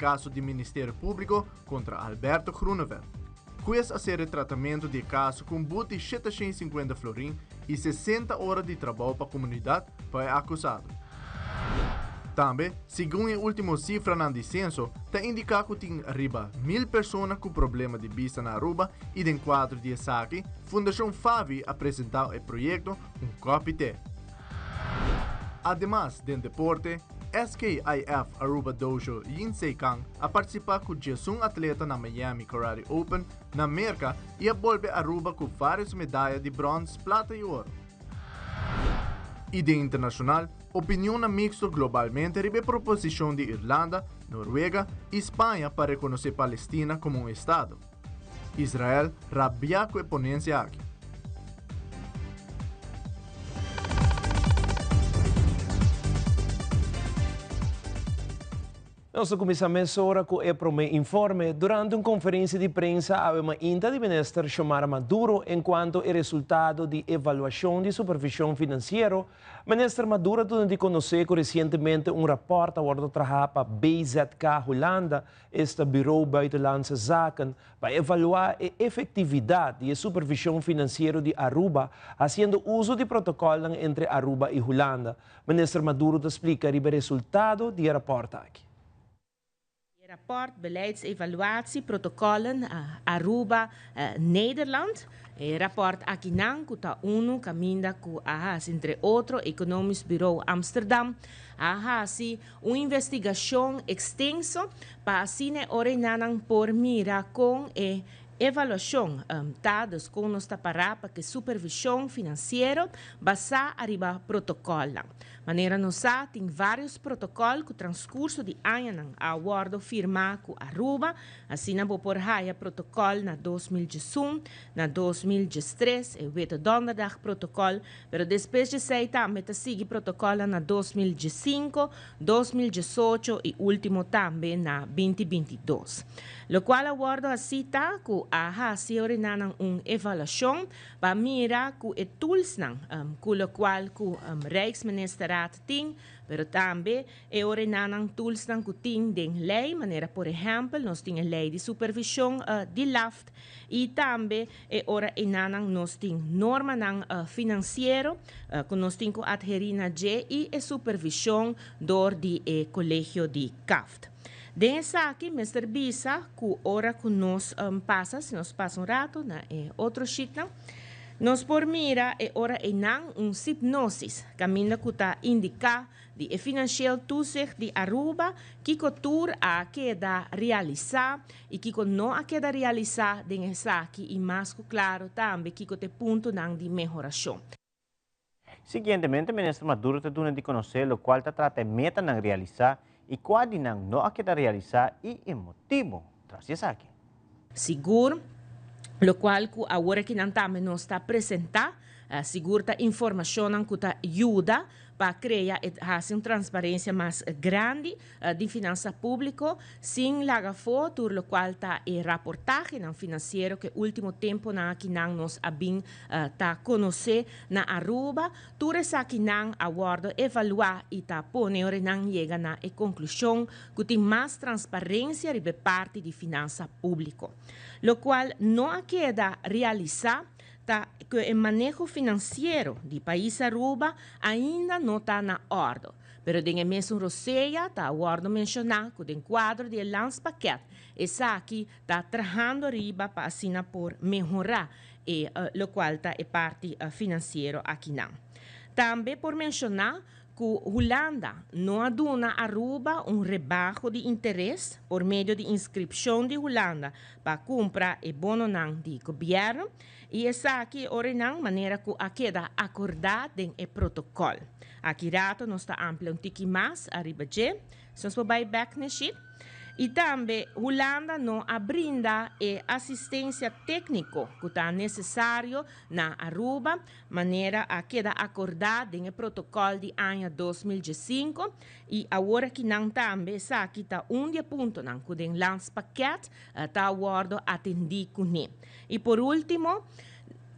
Caso di Ministerio Publico contra Alberto Groeneveld. Hues a cera e tratamento di e caso cu un but di 750 florin y 60 ora di trabou pa comunidad pa e acusado. Tambe, segun e ultimo cifranan di censo, ta indica cu tin riba 1000 persona cu problema di bista na Aruba y den cuadro di esaki, Fundacion Favi a presenta e proyecto Un Kopi Te. Ademas, den deporte, SKIF Aruba Dojo Yinsei Kang a participa cu 11 atleta na Miami Karate Open na Merca y a bolbe Aruba cu varios medaya di brons, plata y oro. Y den internacional, opinionnan mixto globalmente riba e proposicion di Irlanda, Noruega y Spaña pa reconoce Palestina como un estado. Israel rabia cu e ponencia aki. Nos ta kuminsá mesora ku e promé informe. Durante un konferensia di prensa awe mainta di Minister Xiomara Maduro enkuanto e resultado di evaluashon di supervishon finansiero, Minister Maduro a duna di konosé ku resientemente un rapòrt a wòrdu trahá pa BZK Hulanda, esta Bureau Buitenlandse Zaken, pa evaluá e efektividat di e supervishon finansiero di Aruba hasiendo uso di protokòlnan entre Aruba i Hulanda. Minister Maduro ta splika riba e resultado di e rapòrt aki. E rapòrt Beleidsevaluatie Protocollen Aruba Nederland, e rapòrt akinan ku ta unu kaminda ku a hasi entre otro Economisch Bureau Amsterdam a hasi un investigashon ekstenso pa asina e orenanan por mira kon e evaluashon ta, dus kon nos ta pará pa ku e supervishon finansiero basá ariba protokòlnan. Manera nos sa, tin vários protokòl ku transkurso di añanan a wòrdu firmá ku Aruba, asina bo por haya protokòl na 2011, na 2013, e Witte Donderdag protokòl, Pero despues djesei tambe ta sigui protocolnan na 2015, 2018 y ultimo tambe na 2022. Locual a wordo haci ta cu a haci orinanan un evaluacion pa mira cu e toolsnan cu locual cu Rijksministerraad tin, pero tambe E orenanan toolsnan cu tin den ley, manera por ehempel nos tin e ley di supervision di LAFT y tambe e ora enanan nos tin normanan financiero cu nos tin cu adheri na dje y e supervision door di e colegio di CAFT. Den esaki mester bisa cu ora cu nos pasa, si nos pasa un rato na e otro sheetnan, nos por mira e ora enan un sipnosis caminda cu ta indica Di e Financieel Toezicht di Aruba, kiko tur a keda realisá i kiko no a keda realisá den esaki i mas ku klaro tambe kiko ta e puntonan di mehorashon. Siguientemente Minister Maduro ta duna di konosé lokual ta trata e metanan realisá i kua di nan no a keda realisá i e motibu tras di esaki. Sigur, lokual ku awor akinan tambe nos ta presentá, sigur ta informashonnan ku ta yuda pa krea e hasi un transparensia mas grandi di finansa públiko sin laga afó tur lokual ta e raportahenan finansiero ku e último temponan akinan nos a bin ta konosé na Aruba. Tur esakinan a wòrdu evaluá i ta pone ora nan yega na e konklushon ku tin mas transparensia riba e parti di finansa públiko. Lokual no a keda realisá ta ku e maneho finansiero di pais Aruba ainda no ta na òrdu. Pero den e mesun rosea ta a wòrdu menshoná ku den kuadro di e landspakket esaki ta trahando riba pa asina por mehorá e lokual ta e parti finansiero akinan. Tambe por menshoná ku Hulanda no a duna Aruba un rebaho di interes por medio di inskripshon di Hulanda pa kumpra e bononan di gobièrnu i esaki e orenan manera ku a keda akordá den e protokòl. Aki rato nos ta amplia un tiki mas ariba dje. Si nos por bai bèk Neshit. I tambe Hulanda no a brinda e asistensia tékniko ku ta nesesario na Aruba manera a keda akordá den e protokòl di aña 2015 i awor akinan tambe esaki ta un di e puntonan ku den Landspakket ta wòrdu atendí kuné. I por último,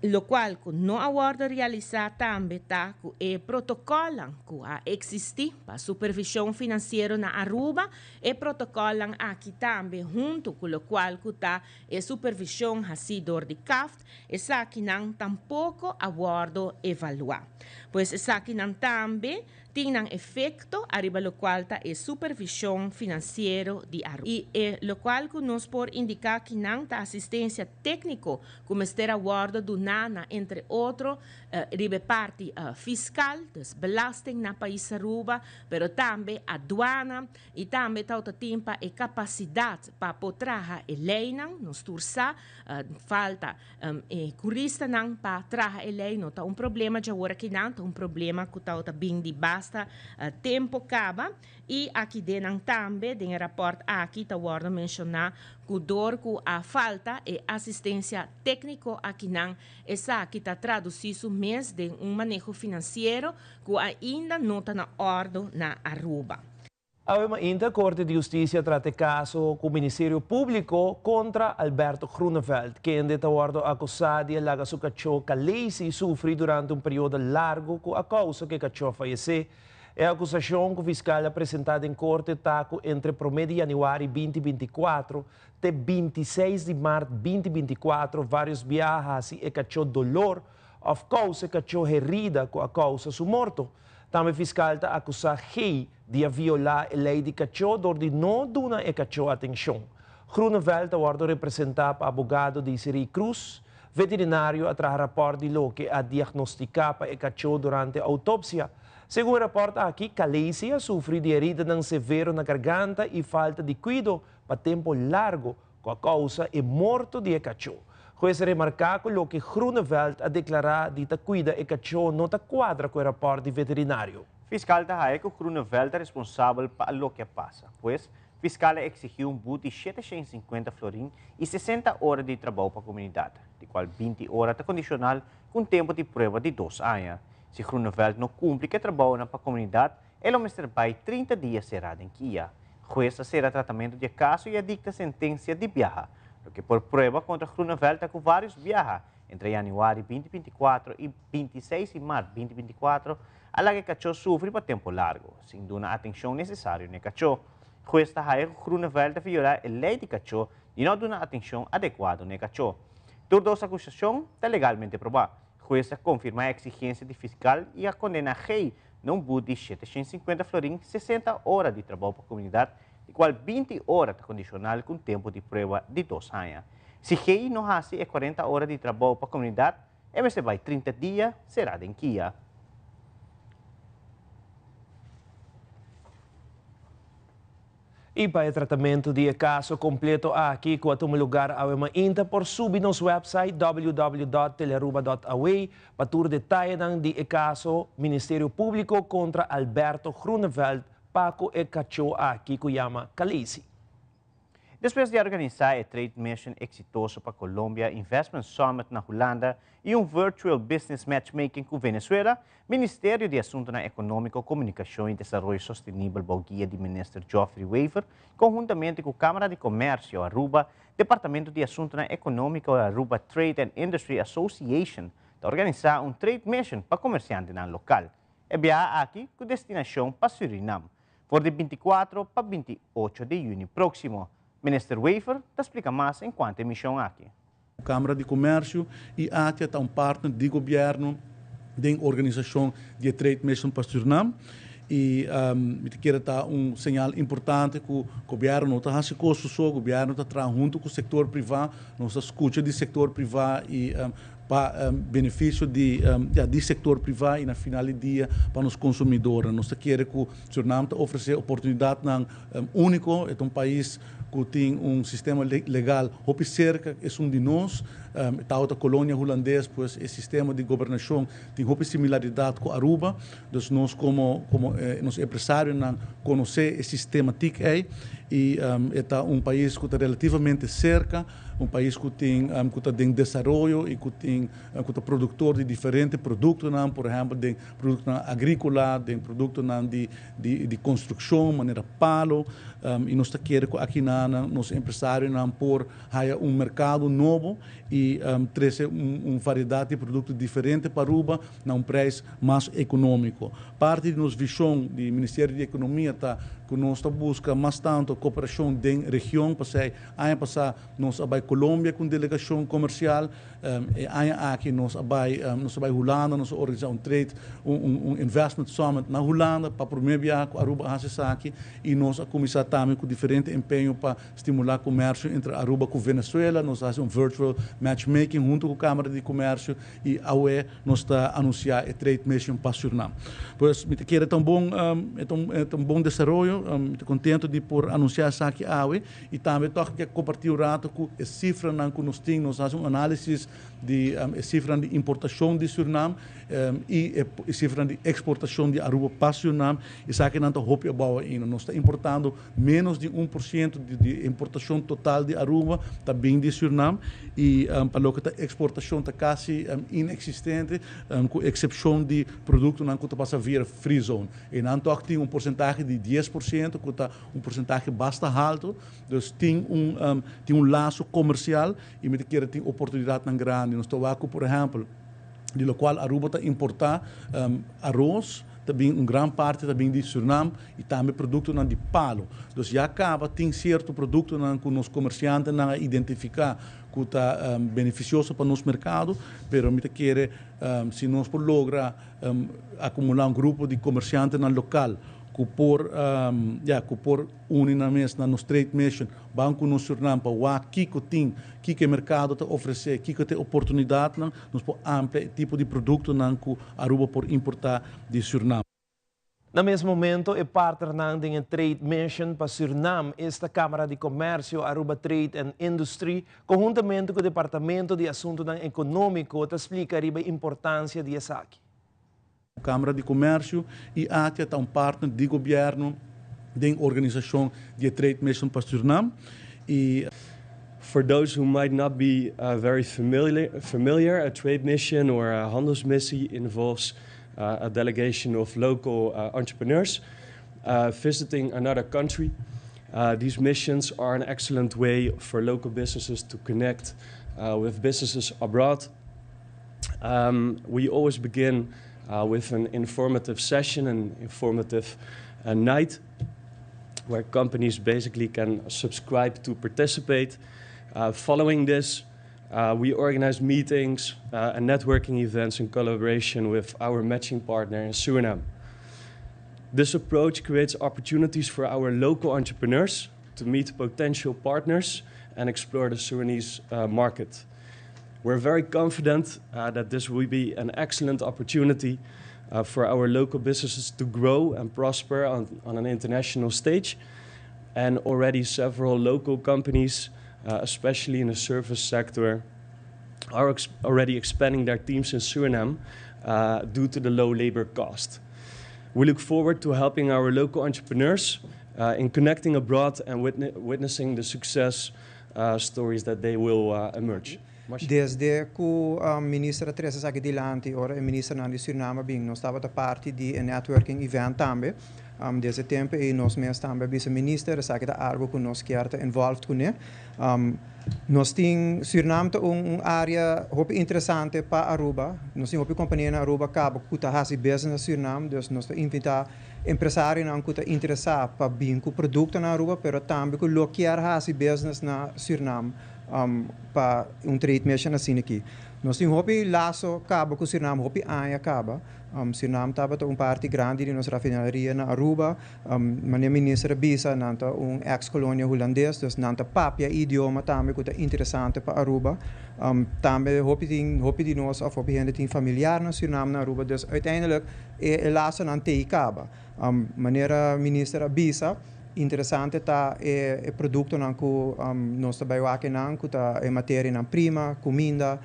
Locual cu no a wordo realisa tambe ta cu e protocolnan cu a existi pa supervision financiero na Aruba, e protocolnan aki tambe hunto cu locual cu ta e supervision haci door di CAFT, esakinan tampoco a wordo evalua. Pues esakinan tambe tin nan efecto ariba locual ta e supervision financiero di Aruba. Y e locual cu nos por indica akinan ta asistencia tecnico cu mester a wordo duna na entre otro riba e parti fiscal, dus belasting na pais Aruba, pero tambe aduana y tambe tawata tin pa e capacidad pa por traha e leynan, nos tur sa falta e curistanan pa traha e ley no ta un problema djawor akinan, ta un problema cu tawata bin di basta tempo caba y aki den nan tambe den e rapport aki ta wordo menciona cu dor cu a falta e asistencia tecnico akinan esaki ta traduci su mes den un maneho financiero cu ainda no ta na ordo na Aruba. Awe mainta Corte di Husticia a trata e caso cu Ministerio Publico contra Alberto Groeneveld, kende ta wordo acusa di a laga su cacho Khaleesi sufri durante un periodo largo cu a causa cu e cacho a fayece. E acusacion cu fiscal a presenta den corte ta cu entre prome di januari 2024 te 26 di maart 2024 varios biaha haci e cacho dolor of causa e cacho herida cu a causa su morto. Tambe fiscal ta acusa G. di a violá e lei di kachó dor di no duna e kachó atenshon. Groeneveld ta wòrdu representá pa abogado Desiree Cruz. Veterinario a traha rapòrt di loke a diagnostiká pa e kachó durante outopsia. Segun e rapòrt aki, Khaleesi a sufri di heridanan severo na garganta i falta di kuido pa tempu largu ku a kousa e morto di e kachó. Hues a remarká ku loke Groeneveld a deklará di ta kuida e kachó no ta kuadra ku e rapòrt di veterinario. Fiskal ta haya ku Groeneveld ta responsabel pa loke a pasa. Pues, fiskal a eksigí un but di 750 florin i 60 ora di trabou pa komunidat, di kual 20 ora ta kondishonal ku un tempu di prueba di dos aña. Si Groeneveld no kumpli ku e trabounan pa komunidat, e lo mester bai 30 dia será den kia. Hues a sera tratamentu di e kaso i a dikta sentensia di biaha. Loke por prueba kontra Groeneveld ta ku vários biaha, entre yanüari 2024 i 26 di mart 2024, a laga e kachó sufri pa tempu largu, sin duna atenshon nesesario n'e kachó. Hues ta haya ku Groeneveld ta violá e lei di kachó di no duna atenshon adekuado n'e kachó. Tur dos akusashon ta legalmente probá. Hues a konfirmá e eksigensia di fiskal i a kondená Gey na un but di 750 florin, 60 ora di trabou pa komunidat, di kual 20 ora ta kondishonal ku un tempu di prueba di dos aña. Si Gey no hasi e 40 ora di trabou pa komunidat, e mester bai 30 dia será den kia. Y pa e tratamento di e caso completo aki cu a tuma lugar awe mainta por subi nos website www.telearuba.aw pa tur detayenan di e caso Ministerio Publico contra Alberto Groeneveld pa cu e cacho aki cu yama Khaleesi. Despues di a organisá e Trade Mission eksitoso pa Colombia, Investment Summit na Hulanda i un Virtual Business Matchmaking ku Venezuela, Ministerio di Asuntunan Ekonómiko, Komunikashon i Desaroyo Sostenibel bou guia di Minister Geoffrey Wever, konhuntamente ku Kámara di Komèrsio Aruba, Departamento di Asuntunan Ekonómiko Aruba Trade and Industry Association ta organisá un Trade Mission pa komersiantenan lokal. E biaha aki ku destinashon pa Surinam. For di 24 pa 28 di yüni próksimo. Minister Wever ta splika mas enkuanto e mishon aki. Kámara di Komèrsio i ATIA ta un partner di gobièrnu den organisashon di e Trade Mission pa Surinam i mi ta kere ta un señal importante ku gobièrnu no ta hasi kos su so, gobièrnu ta traha huntu ku sektor privá, nos ta skucha di sektor privá i pa benefisio di ya di sektor privá i na final di dia pa nos konsumidornan. Nos ta kere ku Surinam ta ofresé oportunidatnan úniko, e ta un pais ku tin un sistema legal hopi serka esun di nos. E tabata kolonia hulandes, pues e sistema di gobernashon tin hopi similaridat ku Aruba. Dus nos komo komo nos empresarionan konosé e sistema tik ei i e ta un pais ku ta relativamente serka, un pais ku tin ku ta den desaroyo i ku tin ku ta produktor di diferente produktonan, por ehèmpel den produktonan agríkola, den produktonan di di konstrukshon manera palo i nos ta kere ku akinan nos empresarionan por haya un merkado nobo i. Y trece un variedad di producto diferente pa Aruba na un prijs mas economico. Parti di nos vision di Ministerio di Economia ta cu nos ta busca mas tanto cooperacion den region. Pasobra aña pasa nos a bay Colombia cu un delegacion comercial, e aña aki nos a bay Hulanda, nos a organisa un trade, un investment summit na Hulanda pa prome biaha cu Aruba a haci esaki, y nos a cuminsa tambe cu diferente empeño pa stimula comercio entre Aruba cu Venezuela. Nos a haci un virtual matchmaking hunto cu Camara di Comercio y awe nos ta anuncia e trade mission pa Suriname. Pues mi kier ta un bon desaroyo, mi ta contento di por anuncia esaki awe y tambe toch kier comparti un rato cu e cifranan cu nos tin. Nos a haci un analisis di e cifra di importacion di Suriname y e cifra di exportacion di Aruba pa Suriname y esakinan ta hopi abou y nos ta importando menos di 1% di importacion total di Aruba ta bin di Suriname y pa loke ta exportacion ta casi inexistente, cu excepcion di productonan cu ta pasa via free zone. Y nan toch tin un porcentahe di 10%, cu ta un porcentahe basta halto, dus tin un laso comercial y mi kier tin oportunidadnan grandi. Nos ta, por ehempel, di loke Aruba ta importa aros, tambe un gran parti tambe di Suriname y tambe productonan di palo. Dus ya caba tin cierto productonan cu nos comerciantenan a identifica cu ta beneficioso pa nos mercado, pero mi kier si nos por logra acumula un grupo di comerciantenan local cu por uni na mes na nos trade mission, ban cu nos Suriname pa wak kico tin, kico e mercado ta ofrece, kico tin oportunidadnan, nos por amplia e tipo di productonan cu Aruba por importa di Suriname. Na mesun momento, e partner di Trade Mission pa Suriname, esta Camara di Comercio, Aruba Trade and Industry, conhuntamente cu e Departamento di Asunto Economico, ta splica e importancia di esaki. Camara di Comercio y ATIA ta un partner di gobierno di organisacion di Trade Mission pa Suriname. Y For those who might not be very familiar, a trade mission or a handelsmissie involves a delegation of local entrepreneurs visiting another country. These missions are an excellent way for local businesses to connect with businesses abroad. We always begin with an informative session, an informative night, where companies basically can subscribe to participate. Following this, we organize meetings and networking events in collaboration with our matching partner in Suriname. This approach creates opportunities for our local entrepreneurs to meet potential partners and explore the Surinamese market. We're very confident that this will be an excellent opportunity for our local businesses to grow and prosper on an international stage. And already several local companies, especially in the service sector, are already expanding their teams in Suriname due to the low labor cost. We look forward to helping our local entrepreneurs in connecting abroad and witnessing the success stories that they will emerge. Desde cu e minister a trece esaki dilanti, ora e ministernan di Suriname a bin, nos tabata parti di un networking event tambe. Desde e tempo ey nos mes tambe a bisa minister, esaki ta algo cu nos kier ta involved cu ne. Nos tin Suriname un area hopi interesante pa Aruba. Nos tin hopi compania na Aruba caba cu ta haci business na Suriname, dus nos ta invita empresarionan cu ta interesa pa bin cu producto na Aruba, pero tambe cu lo kier haci business na Suriname pa un trade mission asina aki. Nos tin hopi laso caba cu Suriname, hopi aña caba. Suriname tabata un parti grandi di nos refineria na Aruba. Manera minister a bisa, nan ta un ex-colonia Hulandes, dus nan ta papia idioma tambe cu ta interesante pa Aruba. Tambe hopi tin hopi di nos of hopi hende tin familiar na Suriname, na Aruba, dus uiteindelijk e lasonan t'ey caba. Manera minister a bisa, interesante ta e productonan cu nos tambe nan cu ta e materianan prima, cuminda,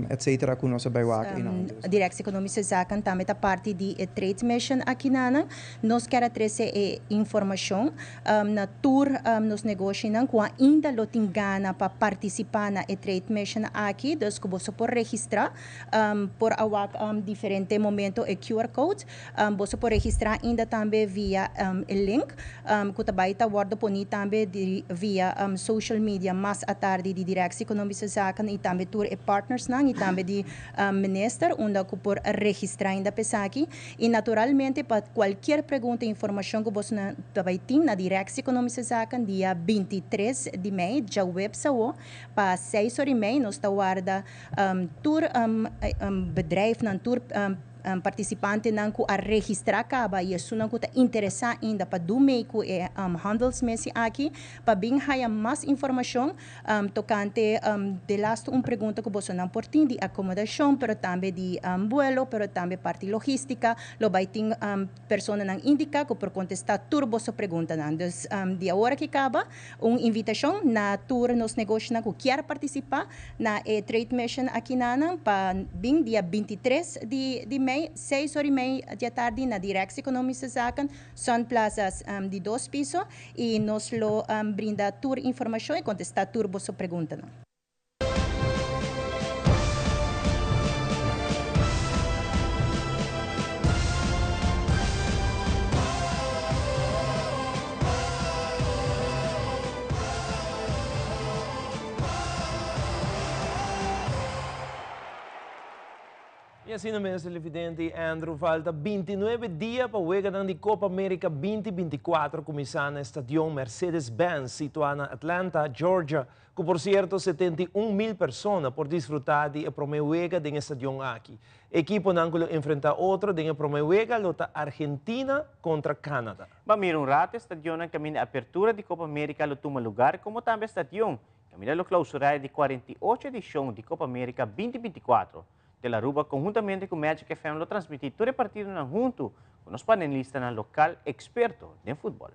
Etc. Ku nos a bai wak einan. Directie Economische Zaken tambe ta parti di e Trade Mission akinanan. Nos kier a trese e informashon na tur nos negoshinan ku ainda lo tin gana pa partisipá na e Trade Mission aki. Dus ku boso por registrá, por a wak diferente momento e QR code. Boso por registrá ainda tambe via e link ku ta bai ta wòrdu poní tambe via social media mas atardi di Directie Economische Zaken i tambe tur e partnersnan i tambe di Minister unda ku por registrá ainda pa esaki. I naturalmente pa kualkier pregunta i informashon ku bosonan ta bai tin na Directie Economische Zaken dia 23 di mei djaweps awo pa seis ora i mei nos ta warda tur bedrijfnan tur Partisipantenan ku a registrá kaba i esunnan ku ta interesá ainda pa du mei ku e handelsmissie aki pa bin haya mas informashon tokante delaste un pregunta ku bosonan por tin di akomodashon pero tambe di buelo pero tambe parti logístika lo bai tin personanan indiká ku por kontestá tur boso preguntanan. Dus di awor aki kaba un invitashon na tur nos negoshonan ku kier partisipá na e Trade Mission akinanan pa bin dia 23 di mei, seis ora i mei di atardi na Directie Economische Zaken, Sun Plaza di dos piso i nos lo brinda tur informashon i kontestá tur boso preguntanan. Y asina mes televidente Andrew falta 29 dia pa weganan di Copa America 2024 cuminsa na Stadion Mercedes-Benz situa na Atlanta, Georgia, cu por cierto 71 mil persona por disfruta di e prome wega den e stadion aki. Ekiponan cu lo enfrenta otro den e prome wega lo ta Argentina contra Canada. Ba mira un rato e stadionnan caminda apertura di Copa America lo tuma lugar como tambe stadion caminda lo clausura e di 48 edicion di Copa America 2024. Tel Aruba conhuntamente cu Magic FM lo transmiti tur e partidonan hunto cu nos panelistanan local experto den futbol.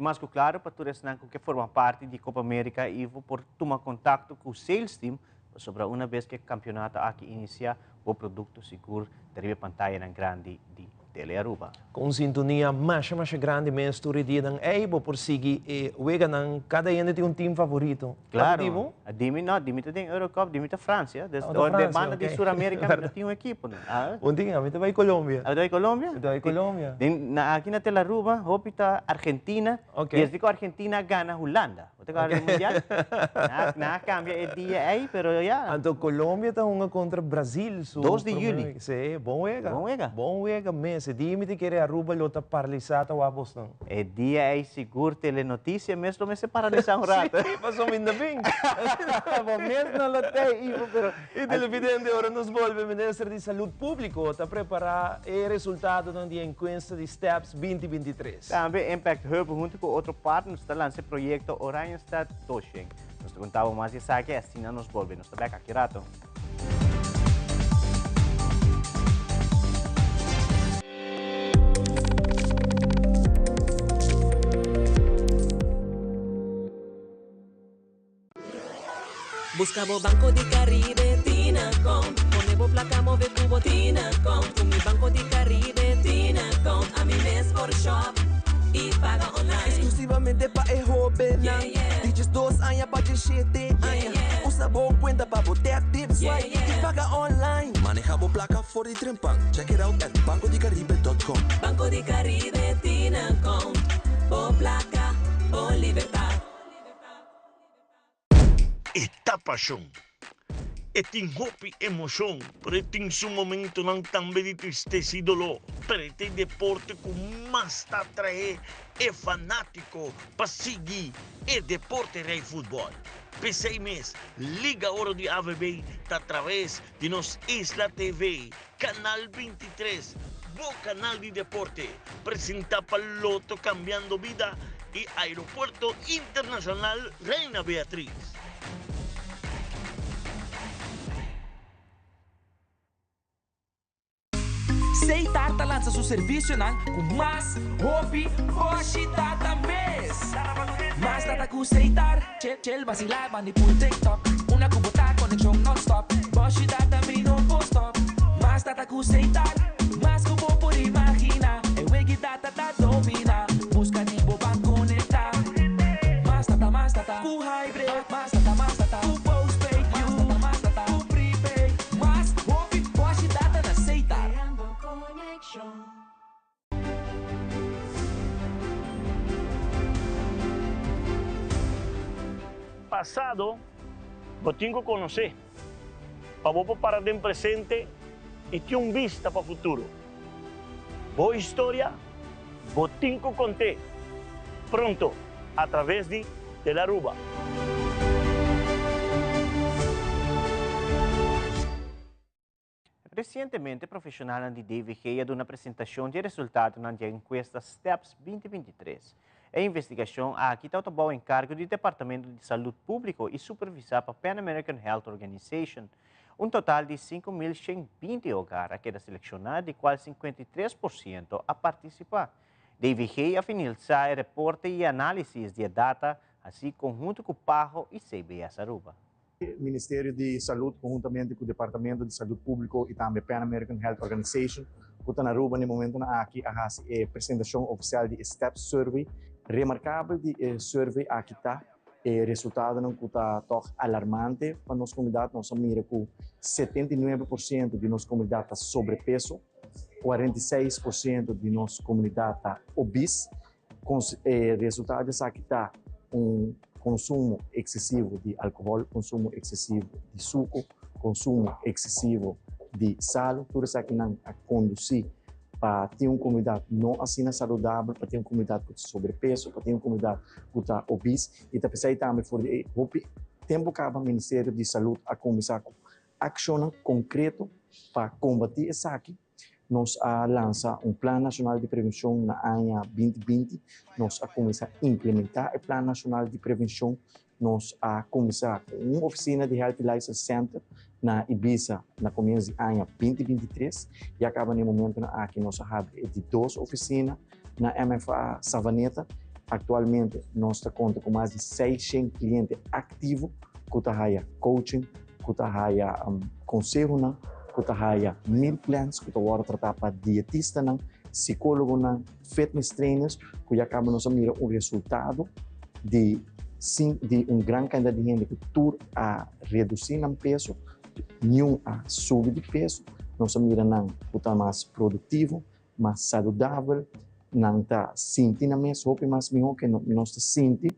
I mas ku klaru pa tur esnan ku ke forma parti di Copa America Ivo por tuma kontakto ku sales team pasobra una bes ku e kampionato aki inisiá bo produkto sigur ta riba e pantayanan grandi di Tele Aruba. Ku un sintonia masha masha grandi mes tur e dianan ei bo por sigui e weganan kada hende tin un team favorito. Claro. Di bo? Di mi no, di mi ta den Eurocup, di mi ta Francia. Des, oh, ta Francia, banda okay. di Suramerica mi no tin un equipo. No. Ah. Un tin, a mi ta bai Colombia. A mi ta bai Colombia? Mi ta bai Colombia. Den, na, aki na Tele Aruba, hopi ta Argentina. Okay. Desde ku Argentina gana Hulanda. Bo ta kòrda di mundial? Na, na kambia e dia ei, pero ya. Anto Colombia ta hunga kontra Brazil su Dos di juli. Sí, bon wega. Bon wega. Bon wega mes. E dia mi ta kere Aruba lo ta paralisá ta wak bosnan. E dia ei sigur Telenoticia mes lo mester paralisá un rato. Sí, pasobra mi no ta bin. Bo mes no lo ta ei, Ivo, pero. E televidente, ora nos bolbe, Minister di Salud Publico ta prepara e resultadonan di e encuesta di Steps 2023. Tambe Impact Hub hunto cu otro partners ta lansa e proyecto Oranjestad Doshen. Nos ta conta bo mas di esaki asina nos bolbe. Nos ta bek aki rato. Busca bo Banco di Caribe Tinacom Pone bo placa move cu bo Tinacom Cu mi Banco di Caribe Tinacom Ami mes por shop y paga online. Exclusivamente pa e hobennan di 12 aña pa 17 aña. Usa bo cuenta pa bo tap, tip, swipe y paga online. Maneha bo placa for di trempan. Check it out at bancodicaribe.com. Banco di Caribe Tinacom Bo placa, bo libertad. E ta pashon. E tin hopi emocion, pero e tin su momentonan tambe di tristesa y dolor. Pero e ta e deporte cu mas ta atrae e fanatico pa sigui e deporte rey futbol. P'esey mes, Liga Oro di AVB ta traves di nos Isla TV, Canal 23, bo canal di deporte, presenta pa Lotto Cambiando Bida y Aeropuerto Internacional Reina Beatriz. Seitar ta lansa su servicionan cu mas hopi boshi data mes. Mas data cu Seitar, chill, vacila, bandi pool, TikTok. Una cu bo ta conexion non-stop. Boshi data mi no por stop. Mas data cu Seitar, mas cu bo por imagina. E wegi data ta domina. Busca di bo ban conecta. Mas data, mas data cu hybrid. Mas data, mas data cu postpaid. Mas data, mas data cu prepaid. Mas hopi boshi data na Seitar. Creando conexion. Pasado bo tin ku konosé pa bo por para den presente i tin un bista pa futuro. Bo historia bo tin ku kont'é pronto a traves di Telaruba. Resientemente profeshonalnan di DVG a duna presentashon di e resultatonan di e enkuesta Steps 2023. E investigashon aki tabata bou enkargo di Departamento di Salud Públiko i supervisá pa Pan American Health Organization. Un total di 5.120 hogar a keda selekshoná, di kual 53% a partisipá. DVG a finilsá e reporte i análisis di e data hasí konhunto ku PAHO i CBS Aruba. Ministerio di Salud conhuntamente cu Departamento di Salud Publico y tambe Pan American Health Organization cu ta na Aruba na e momentonan aki a haci e presentacion oficial di e STEPS Survey. Remarcabel di e survey aki ta e resultadonan cu ta toch alarmante pa nos comunidad. Nos a mira cu 79% di nos comunidad ta sobrepeso, 46% di nos comunidad ta obese. E resultado di esaki ta un consumo excesivo di alcohol, consumo excesivo di suco, consumo excesivo di salo. Tur esakinan a conduci pa tin un comunidad no asina saludabel, pa tin un comunidad cu ta sobrepeso, pa tin un comunidad cu ta obese. Y ta pesey tambe for di e hopi tempo caba Ministerio di Salud a cuminsa cu accionnan concreto pa combati esaki. Nos a lansa un Plan Nacional di Prevencion na aña 2020. Nos a cuminsa implementa e Plan Nacional di Prevencion. Nos a cuminsa cu un oficina di Healthy Lifestyle Center na Ibisa na comienzo di aña 2023. Ya caba na e momentonan aki nos a habri e di dos oficina na MFA Savaneta. Actualmente nos ta conta cu mas di 600 cliente activo cu ta haya coaching, cu ta haya consehonan, cu ta haya meal plans, cu ta wordo trata pa dietistanan, psicologonan, fitness trainers, cu ya caba nos a mira un resultado di di un gran cantidad di hende cu tur a reduci nan peso, niun a subi di peso, nos a mira nan cu ta mas productivo, mas saludabel, nan ta sinti nan mes hopi mas mihó ke nos ta sinti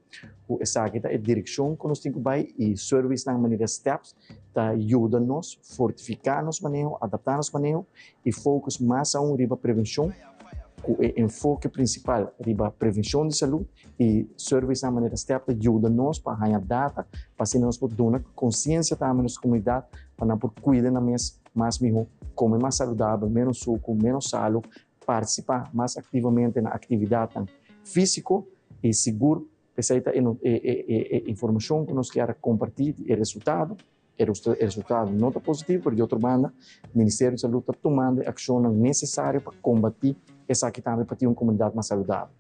ku esaki ta e direkshon ku nos tin ku bai i servicenan manera steps ta yuda nos fortifiká nos maneho, adaptá nos maneho i focus mas aun riba prevenshon ku e enfoke prinsipal riba prevenshon di salú i servicenan manera step ta yuda nos pa haña data pa asina nos por duna konsiensia tambe na nos komunidat pa nan por kuida nan mes mas mihó, kome mas saludabel, ménos suku, ménos salu, partisipá mas aktivamente na aktividatnan físiko i sigur esei ta e informashon ku nos kier a kompartí di e resultado. E resultado no ta positivo, pero di otro banda Ministerio di Salud ta tumando e akshonnan nesesario pa kombatí esaki tambe pa tin un komunidat mas saludabel.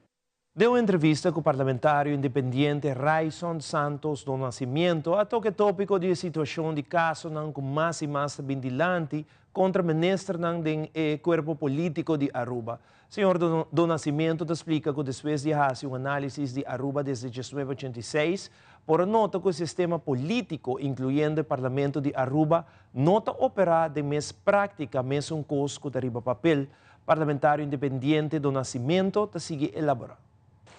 Den un entrevista cu parlamentario independiente Ryçond Santos do Nascimento a toca e topico di e situacion di casonan cu mas y mas ta bin dilanti contra ministernan den e cuerpo politico di Aruba. Señor do Nascimento ta splica cu despues di haci un analisis di Aruba desde 1986 por a nota cu e sistema politico incluyendo e parlamento di Aruba no ta opera den mes practica mesun cos cu ta riba papel. Parlamentario independiente do Nascimento ta sigui elabora.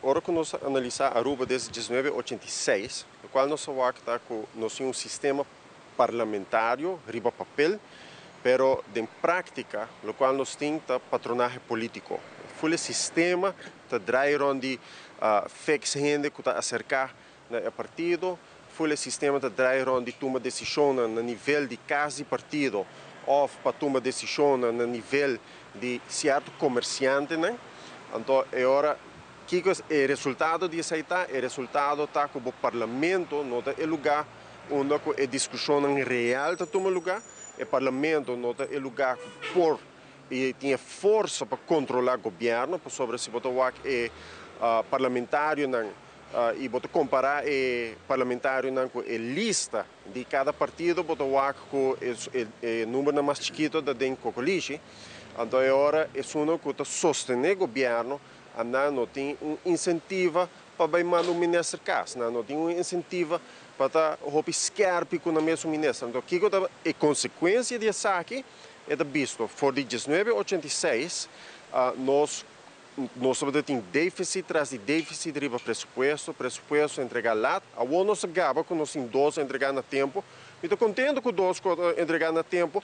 Ora cu nos a analisa Aruba desde 1986, locual nos a wak ta cu nos tin un sistema Parlamentario riba papel, pero den practica locual nos tin ta patronahe politico. Full e sistema ta draai rond di fix hende cu ta acerca na e partido, full e sistema ta draai rond di tuma decisionnan na nivel di cas di partido of pa tuma decisionnan na nivel di cierto comerciantenan. Anto e ora kico e resultado di esey ta? E resultado ta cu bo Parlamento no ta e lugar unda cu e discusionnan real ta tuma lugar. E Parlamento no ta e lugar cu por y tin e forsa pa controla gobierno, pasobra si bo ta wak e parlamentarionan y bo ta compara e parlamentarionan cu e lista di cada partido, bo ta wak cu e numbernan mas chikito ta den cocolishi. Anto e ora esunnan cu ta sostene gobierno, nan no tin un incentiva pa bay manda un minister cas, nan no tin un incentiva pa ta hopi skerpi cu nan mesun minister. Anto kico ta e consecuencia di esaki? E ta bisto for di 1986 nos tabata tin deficit tras di deficit riba presupuesto, presupuesto entrega laat. Awor nos a gaba cu nos tin dos entrega na tempo. Mi ta contento cu dos cu entrega na tempo,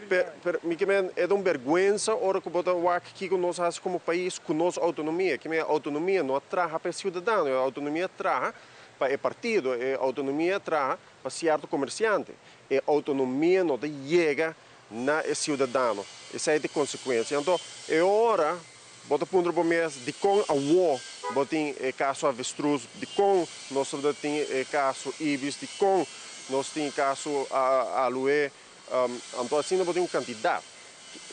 pero mi kier e ta un berguensa ora cu bo ta wak kico nos haci como pais cu nos autonomia. Cu e autonomia no a traha pa e ciudadano, e autonomia a traha pa e partido, e autonomia a traha pa cierto comerciante. E autonomia no ta yega na e ciudadano. Esey ta e consecuencia. Anto, e ora, bo ta puntra bo mes di con awo bo tin e caso Avestruz, di con nos tin e caso Ibis, di con nos tin caso Aloe, anto asina bo tin un cantidad.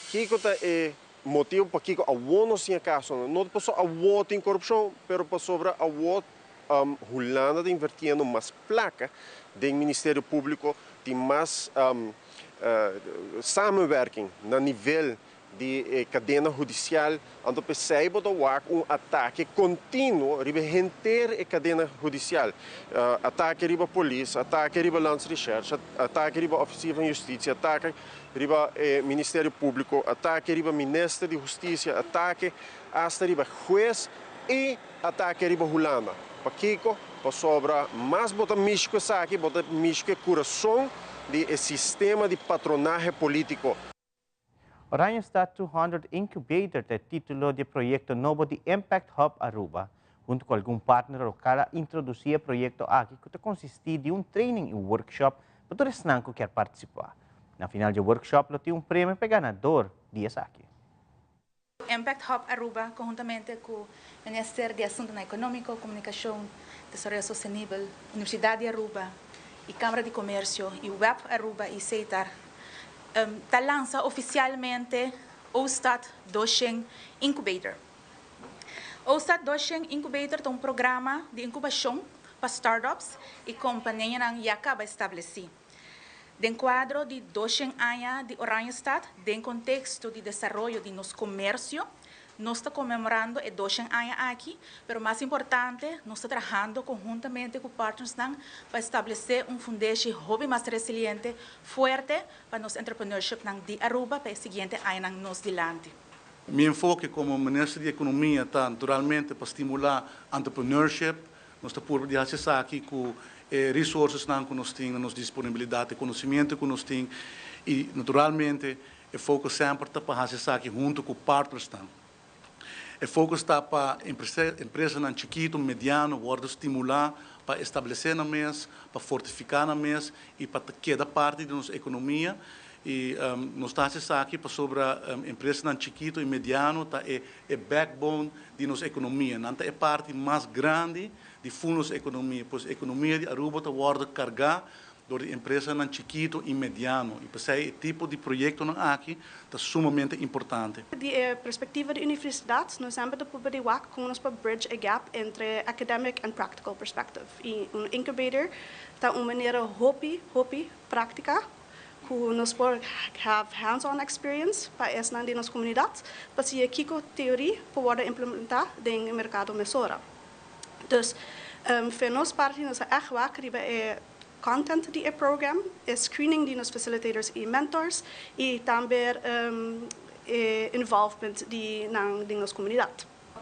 Kico ta e motivo pakico awo nos tin e caso? No pasobra awo tin corupcion, pero pasobra awo Hulanda ta invirtiendo mas placa den Ministerio Publico, tin mas samenwerking na nivel di cadena hudicial. Anto p'esey bo ta wak un atake continuo riba henter e cadena hudicial. Atake riba polis, atake riba Landsrecherche, atake riba Officier van Justitie, atake riba Ministerio Publico, atake riba Minister di Husticia, atake hasta riba hues y atake riba Hulanda. Pakico? Pasobra mas bo ta mishi cu esaki, bo ta mishi cu e curason di e sistema di patronahe politico. Oranjestad 200 Incubator ta e titulo di e proyecto nobo di Impact Hub Aruba. Hunto cu algun partner local a introduci e proyecto aki cu ta consisti di un training y workshop pa tur esnan cu kier participa. Na final di e workshop lo tin un premio pa e ganador di esaki. Impact Hub Aruba conhuntamente cu Minister di Asuntonan Economico, Comunicacion, Desaroyo Sostenibel, Universidad di Aruba y Camara di Comercio y web Aruba y Setar ta lansa oficialmente OSTAT 200 Incubator. OSTAT 200 Incubator ta un programa di incubacion pa startups y companianan ya caba estableci. Den cuadro di 200 aña di Oranjestad, den contexto di desaroyo di nos comercio, nos ta conmemorando e 200 aña aki, pero mas importante, nos ta trahando conhuntamente cu partnersnan pa establece un fundeshi hopi mas resiliente, fuerte pa nos entrepreneurshipnan di Aruba pa e siguiente añanan nos dilanti. Mi enfoke como Minister di Economia ta naturalmente pa stimula entrepreneurship. Nos ta purba di haci esaki cu e resourcesnan cu nos tin na nos disponibilidad, e conocimiento cu nos tin y naturalmente e focus semper ta pa haci esaki hunto cu partnersnan. E focus ta pa empresanan chikito, mediano wordo stimula pa establece nan mes, pa fortifica nan mes y pa keda parti di nos economia. Y nos ta haci esaki pasobra empresanan chikito y mediano ta e backbone di nos economia. Nan ta e parti mas grandi di full nos economia, pues economia di Aruba ta wordo carga door di empresanan chikito y mediano y p'esey e tipo di proyectonan aki ta sumamente importante. Di e perspectiva di universidad, nos semper ta purba di wak con nos por bridge e gap entre academic and practical perspective. Y un incubator ta un manera hopi, hopi practica cu nos por have hands-on experience pa esnan di nos comunidad, pa siña kico teoria por wordo implementa den mercado mesora. Dus, for nos parti nos a echt wak riba e content di e program, e screening di nos facilitators y mentors y tambe e involvement di nan di nos comunidad.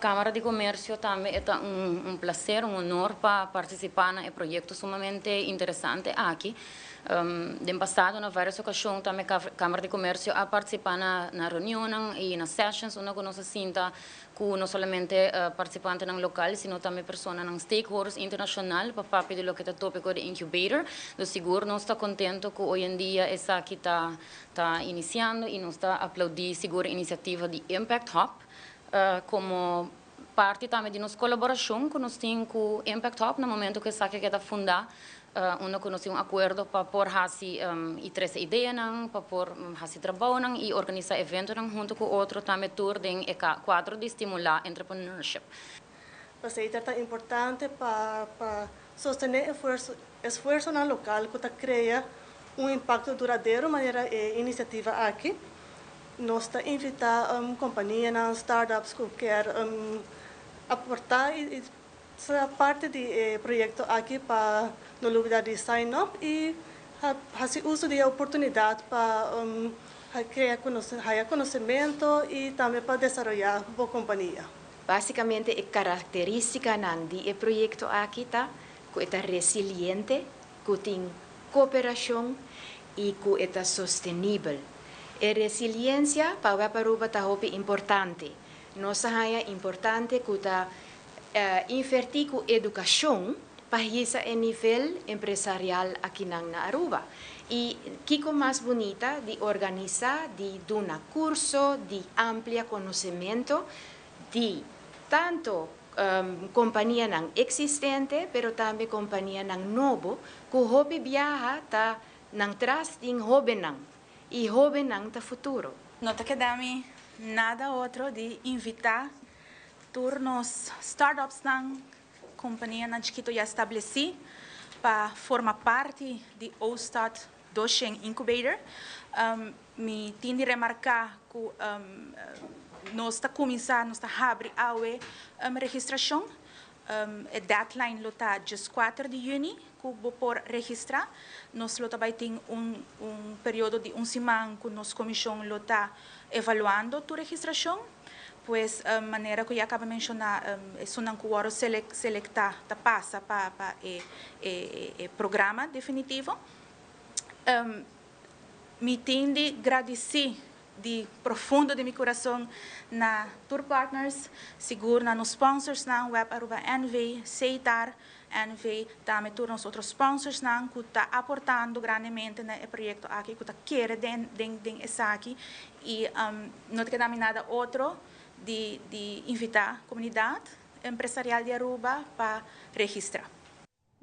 Camara di Comercio tambe ta un placer, un honor pa participa na e proyecto sumamente interesante aki. Den pasado, na varios ocasion, tambe Camara di Comercio a participa na reunion y na sessions, unda nos a sinta cu no solamente participantenan local, sino tambe personanan, stakeholders internacional, pa papia di loke ta topico di incubator. Anto, sigur nos ta contento cu hoy en dia esaki ta iniciando y nos ta aplaudi sigur iniciativa di Impact Hub como parti tambe di nos colaboracion cu nos tin cu Impact Hub na momento cu esaki a funda, unda cu nos tin un acuerdo pa por hasi y trece ideanan, pa por hasi trabounan y organisa eventonan hunto cu otro, tambe tur den e cuadro di stimula entrepreneurship. Pasobra ta importante pa sostene esfuersonan local cu ta crea un impacto duradero manera e iniciativa aki. Nos ta invita compania, startups cu kier aporta y ser parti di e proyecto aki pa no lubida di sign up y haci uso di oportunidad pa crea conocimento y tambe pa desaroya e compania. Basicamente, e caracteristicanan di e proyecto aki ta cu ta resiliente, cu tin cooperacion y cu ta sostenibel. E resiliencia pa Aruba ta hopi importante. Nos ta haya importante cu ta inverti cu educacion pa e nivel empresarial aki na Aruba. Y kico mas bunita di organisa, di duna curso, di amplia conocimento di tanto companianan existente, pero tambe companianan nobo, cu hopi biaha ta nan tras tin hobennan y hobennan ta futuro. No ta keda mi nada otro di invita tur nos startups nan, companianan chikito ya estableci, pa forma parti di O'Start 200 Incubator. Mi tin di remarca cu nos ta cuminsa, nos ta habri awe registracion. E deadline lo ta 4 di juni, cu por registra. Nos lo bay tin un periodo di un siman cu nos comision lo ta evaluando tur registracion. Pues, manera cu ya caba di menciona, esunnan cu wordo selecta ta pasa pa e programa definitivo. Mi tin di gradici di profundo di mi curason na tur partners, sigur na nos sponsors na WEB Aruba NV, Setar NV, tambe tur nos otro sponsors nan cu ta aportando grandemente na e proyecto aki, cu ta kere den esaki y no ta keda nada otro di invita comunidad empresarial di Aruba pa registra.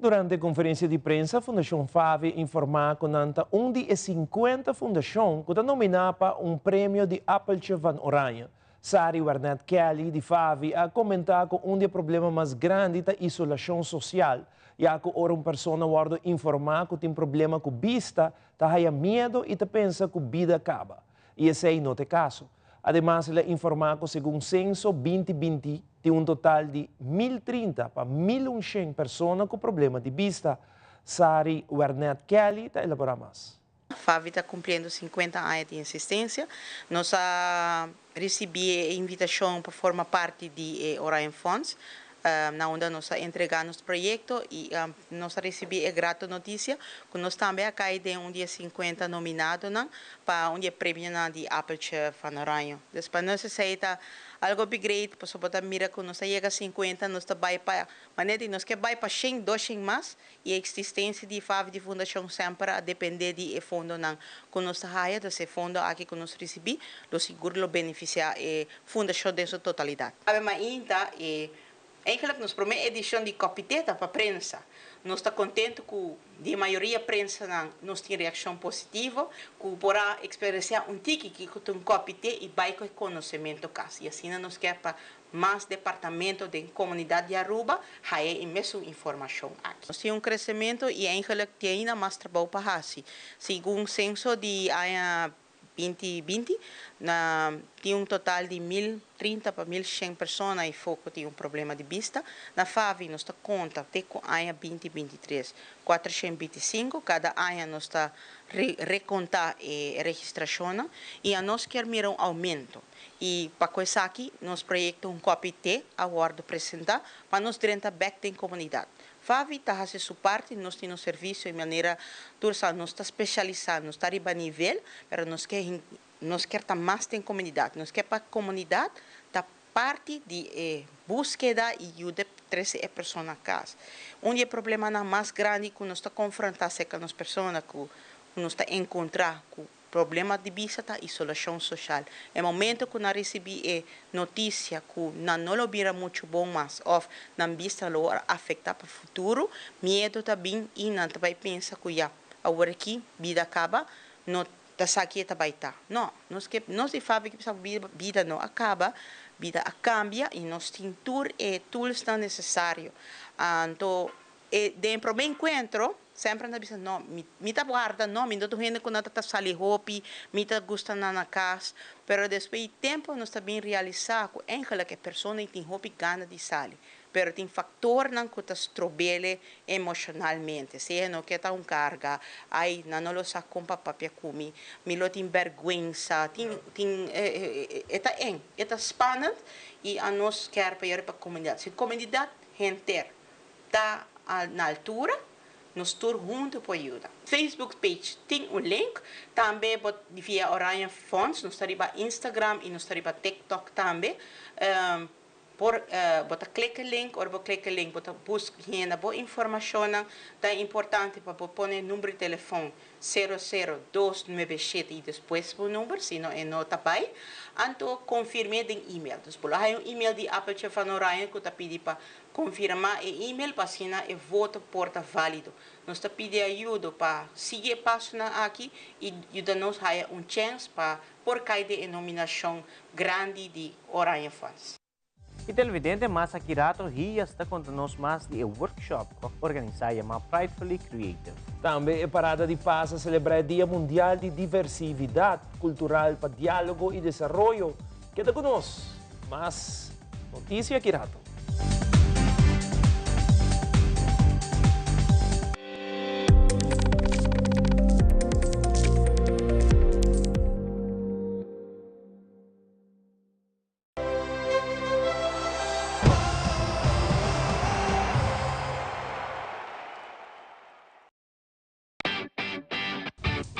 Durante e conferencia di prensa, Fundacion FAVI a informa cu ta un di 50 fundacion cu ta nomina pa un premio di Appeltje van Oranje. Sari Warnet Kelly, di FAVI, a comenta cu un di e problemanan mas grandi ta isolacion social, ya cu ora un persona wordo informa cu tin problema cu bista, ta haya miedo y ta pensa cu bida a caba. Y esey no ta e caso. Ademas, el a informa cu segun censo 2020, tin un total di 1.030 pa 1.100 persona cu problema di bista. Sari Wernet Kelly ta elabora mas. FAVI ta cumpliendo 50 aña di existencia. Nos a ricibi e invitacion pa forma parti di Oranje Fonds, na unda nos a entrega nos proyecto y nos a ricibi e grato noticia cu nos tambe a cay den un di e 50 nominadonan pa un di e premio di Appeltje van Oranje. Dus pa nos ta algo big great, pasobra bo ta mira cu nos yega 50, nos ta bay pa, manera nos kier bay pa 100, 200 mas y e existencia di FAVI, di fundacion, semper a depende di e fondonan cu nos haya, dus e fondo aki cu nos ricibi, lo sigur lo beneficia e fundacion den su totalidad. Ainda e eigenlijk nos prome edicion di Copi Te ta pa prensa. Nos ta contento cu di mayoria prensa nos tin reaccion positivo, cu por a experiencia un tiki cu un copi te y bay cu conocimento cas. Y asina nos kier pa mas departamento di comunidad di Aruba, haya e mesun informacion aki. Nos tin un crecemento y eigenlijk tin ainda mas trabou pa haci. Segun censo di aña 2020, tin un total di 1.300. 30 pa 1100 persona ei ku tin un problema di bista. Na FAVI nos ta konta te ku aña 2023, 425, kada aña nos ta rekontá e registrashon i nos ke mira un oumento. I pa esaki, nos proyekto Un Kòpi Te a wòrdu presentá pa nos drenta bèk den komunidat. FAVI ta hasi su parti, nos tin un servisio di manera tur nos ta spesialisá, nos ta riba nivel, pero nos ke ta mas den komunidat. Nos ke pa komunidat ta parti di búskeda i yuda trese e persona kas. Un di e problemanan mas grandi ku nos ta konfrontá ku nos persona ku nos ta enkontrá ku problema di bista ta isolashon sosial. E momento ku nos risibí e notisia ku nan no lo bira muchu bon mas òf nan bista lo afektá pa futuro, miedu ta bin i nan ta bai pensa ku ya, awor aki bida a kaba, no ta esaki ta bai ta. No, nos di FAVI ke bida, bida no a kaba, bida a kambia i nos tin tur e tools nesesario. Anto, den promé enkuentro, semper nan bisa, no, mi ta warda, no, mi no ta hende ku ta sali hopi, mi ta gusta na kas, pero despues di tempu nos ta bin realisá ku eigenlijk e persona tin hopi gana di sali, pero tin faktornan ku ta strob'é emoshonalmente, sea no ke ta un karga, ai, nan no lo sa kon pa papia ku mi, mi lo tin bèrgwensa, tin e ta eng, e ta spannend i nos ke pa komunidat. Si komunidat henter ta na altura, nos tur huntu por yuda. Facebook page tin un link, tambe via Oranje Fonds, nos ta riba Instagram i nos ta riba TikTok tambe. Por bo ta klek e link, òf bo klek e link, bo ta buska bo informashon, ta importante pa pone number di telefòn 00297 i despues e number, sino e no ta bai. Anto konfirmá den e-mail. Dus por un e-mail di Appeltje van Oranje ku ta pidi pa konfirmá e e-mail pa asina e voto por ta válido. Nos ta pidi ayudo pa sigui e pasonan aki i yuda nos haya un chèns pa por kai den nominashon grandi di Oranje Fonds. I televidente, mas aki ratu, Hias ta konta nos mas di e workshop organisá yamá Pridefully Creative. Tambe e Parada di Pas a selebrá e Dia Mundial di Diversidat Kultural pa Diálogo i Desaroyo. Keda ku nos. Mas notisia aki ratu.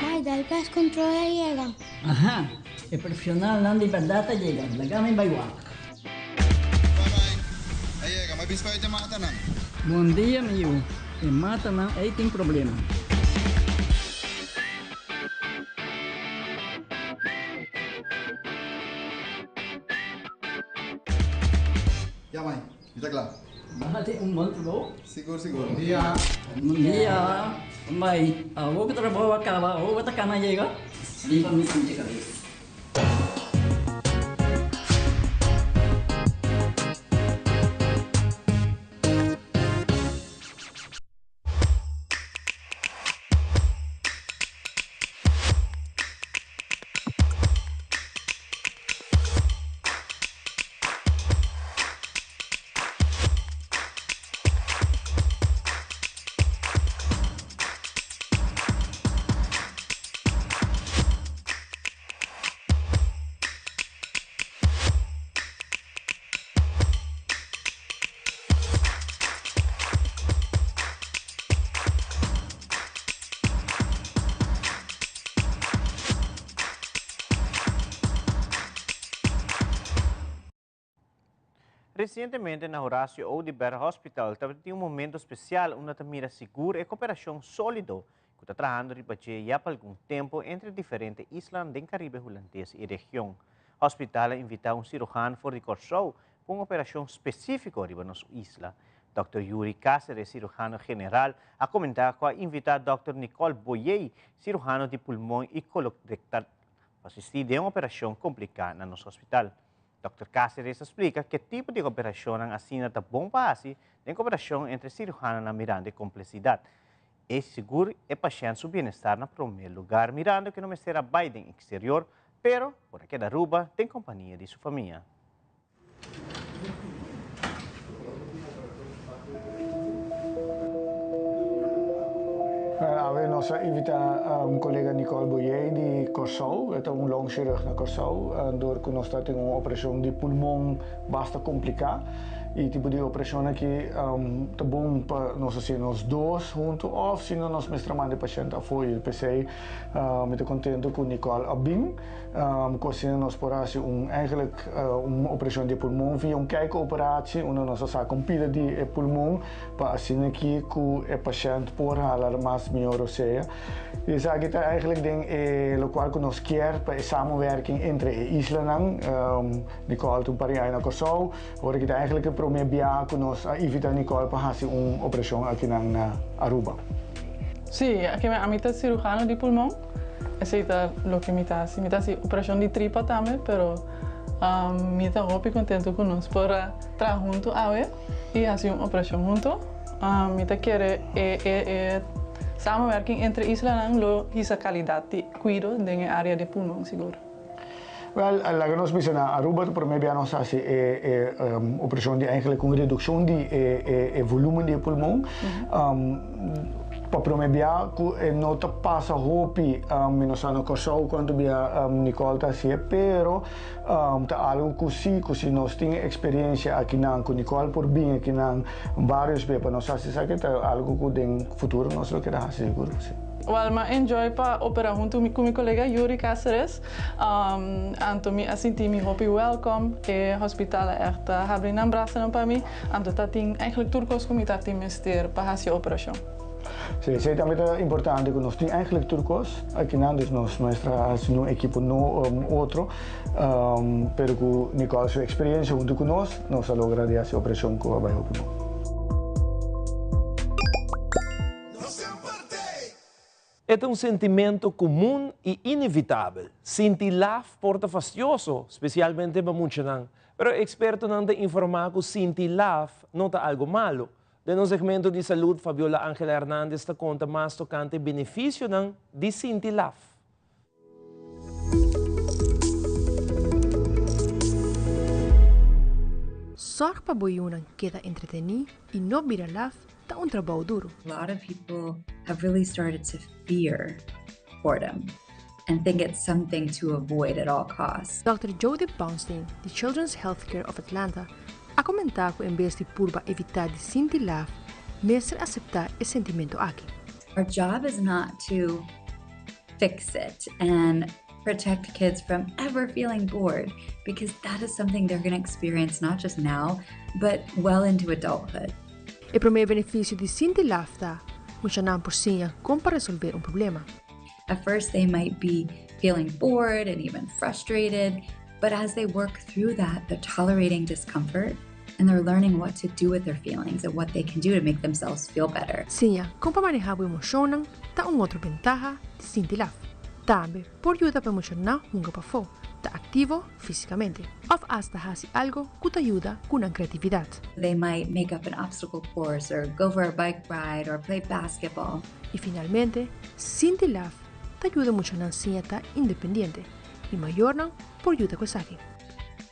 Bai, dal gas control a yega. Aha, e profeshonalnan di bèrdat a yega. Laga mi bai wak. A yega, m'a bisa e matanan. Bon dia, mi yu. E matanan ei tin problema. Ja, mai, ta kla. M'a hasi un bon trabou? Sigur, sigur. Bon dia. Bon dia. Mai, awor ku trabou a kaba, awor ta kana yega. Limpa mi sinti kabes. Resientemente na Horacio Oduber Hospital tabatin un momento spesial unda ta mira sigur e kooperashon sólido ku ta trahando riba dje ya pa algun tempu entre diferente isla den Karibe Hulandes i region. Hospital a invitá un siruhano for di Kòrsou pa un operashon spesífiko riba nos isla. Dr. Yuri Cáceres, siruhano general, a komentá ku a invitá Dr. Nicole Boyey, siruhano di pulmon i kolorektal, pa asistí den un operashon kompliká na nos hospital. Dr. Cáceres a splika ki tipo di operashon asina ta bon pa hasi den kooperashon entre siruhanonan mirando e kompleksidat. E sigur e pashènt su bienestar na promé lugá, mirando ku no mester a bai den eksterior, pero por a keda Aruba den kompania di su famia. Awe nos a invita colega Nicole Boyé di Corsou, e ta un longchirurg na Corsou, door cu nos ta tin un operacion di pulmon basta complica y tipo di operacion aki ta bon pa nos haci nos dos hunto of si no nos mester a manda e pashent afo y p'esey mi ta contento cu Nicole a bin. Ku asina nos por hasi un eigenlijk un operashon di e pulmon via un kijkoperatie unda nos a saka un pida di e pulmon pa asina aki ku e pashènt por hala mas mihó rosea. I esaki ta eigenlijk den e lokual ku nos kier pa e samenwerking entre e islanan. Nicole ta un par di aña na Kòrsou, ora ki ta eigenlijk e promé bia ku nos a invitá Nicole pa hasi un operashon akinan na Aruba. Sí, ami ta cirujano di pulmon. Esei ta loke mi ta hasi. Mi ta hasi operashon di tripa tambe, pero mi ta hopi kontentu ku nos por a traha huntu awe i hasi un operashon huntu. Mi ta kere e e samenwerking entre islanan lo hisa kalidat di kuido den e área di pulmon sigur. Wèl, laga nos bisa na Aruba ta promé bia nos hasi e e operashon di eigenlik un redukshon di e e e volumen di e pulmon. Pa promé bia ku e no ta pasa hopi, mi no sa na Kòrsou kuantu bia Nicole ta hasié, pero ta algu ku si, ku si nos tin e eksperensia akinan, ku Nicole por bin akinan vários bia pa nos hasi esaki, ta algu ku den futuro nos lo keda hasi sigur ku si. Wèl, mi a enjoy pa operá huntu ku mi kolega Yuri Cáceres. Anto mi a sinti mi hopi welcome. E hospital a ègt habri nan brasanan pa mi. Anto ta tin eigenlijk tur kos ku mi ta tin mester pa hasi e operashon. Sí, esei tambe ta importante ku nos tin eigenlijk tur kos akinan, dus nos mester hasi un ekipo no otro, pero ku Nicole su eksperiencia huntu ku nos, nos a logra di hasi e operashon ku a bai hopi bon. E ta un sentimento comun y inevitabel. Sinti laf por ta fastioso, specialmente pa muchanan. Pero expertonan ta informa cu sinti laf no ta algo malo. Den nos segmento di salud, Fabiola Angela Hernandez ta conta mas tocante beneficionan di sinti laf. Zorg pa bo yunan keda entretení i no bira laf ta un trabou duru. A lot of people have really started to fear boredom and think it's something to avoid at all costs. Dòkter Jody Bonstein di Children's Healthcare of Atlanta a komentá ku en bes di purba evitá di sinti laf, mester aseptá e sentimentu aki. Our job is not to fix it and protect kids from ever feeling bored because that is something they're going to experience not just now, but well into adulthood. E promé benefisio di sinti laf ta muchanan por siña kon pa resolvé un problema. At first they might be feeling bored and even frustrated, but as they work through that, they're tolerating discomfort and they're learning what to do with their feelings and what they can do to make themselves feel better. Siña kon pa manehá bo emoshonnan ta un otro bentaha di sinti laf. Tambe por yuda pa emoshoná hunga pafó, ta aktivo físikamente, òf asta hasi algo ku ta yuda ku nan kreatividat. They might make up an obstacle course or go for a bike ride or play basketball. I finalmente, sinti laf ta yuda muchanan siña ta independiente i mayornan por yuda ku esaki.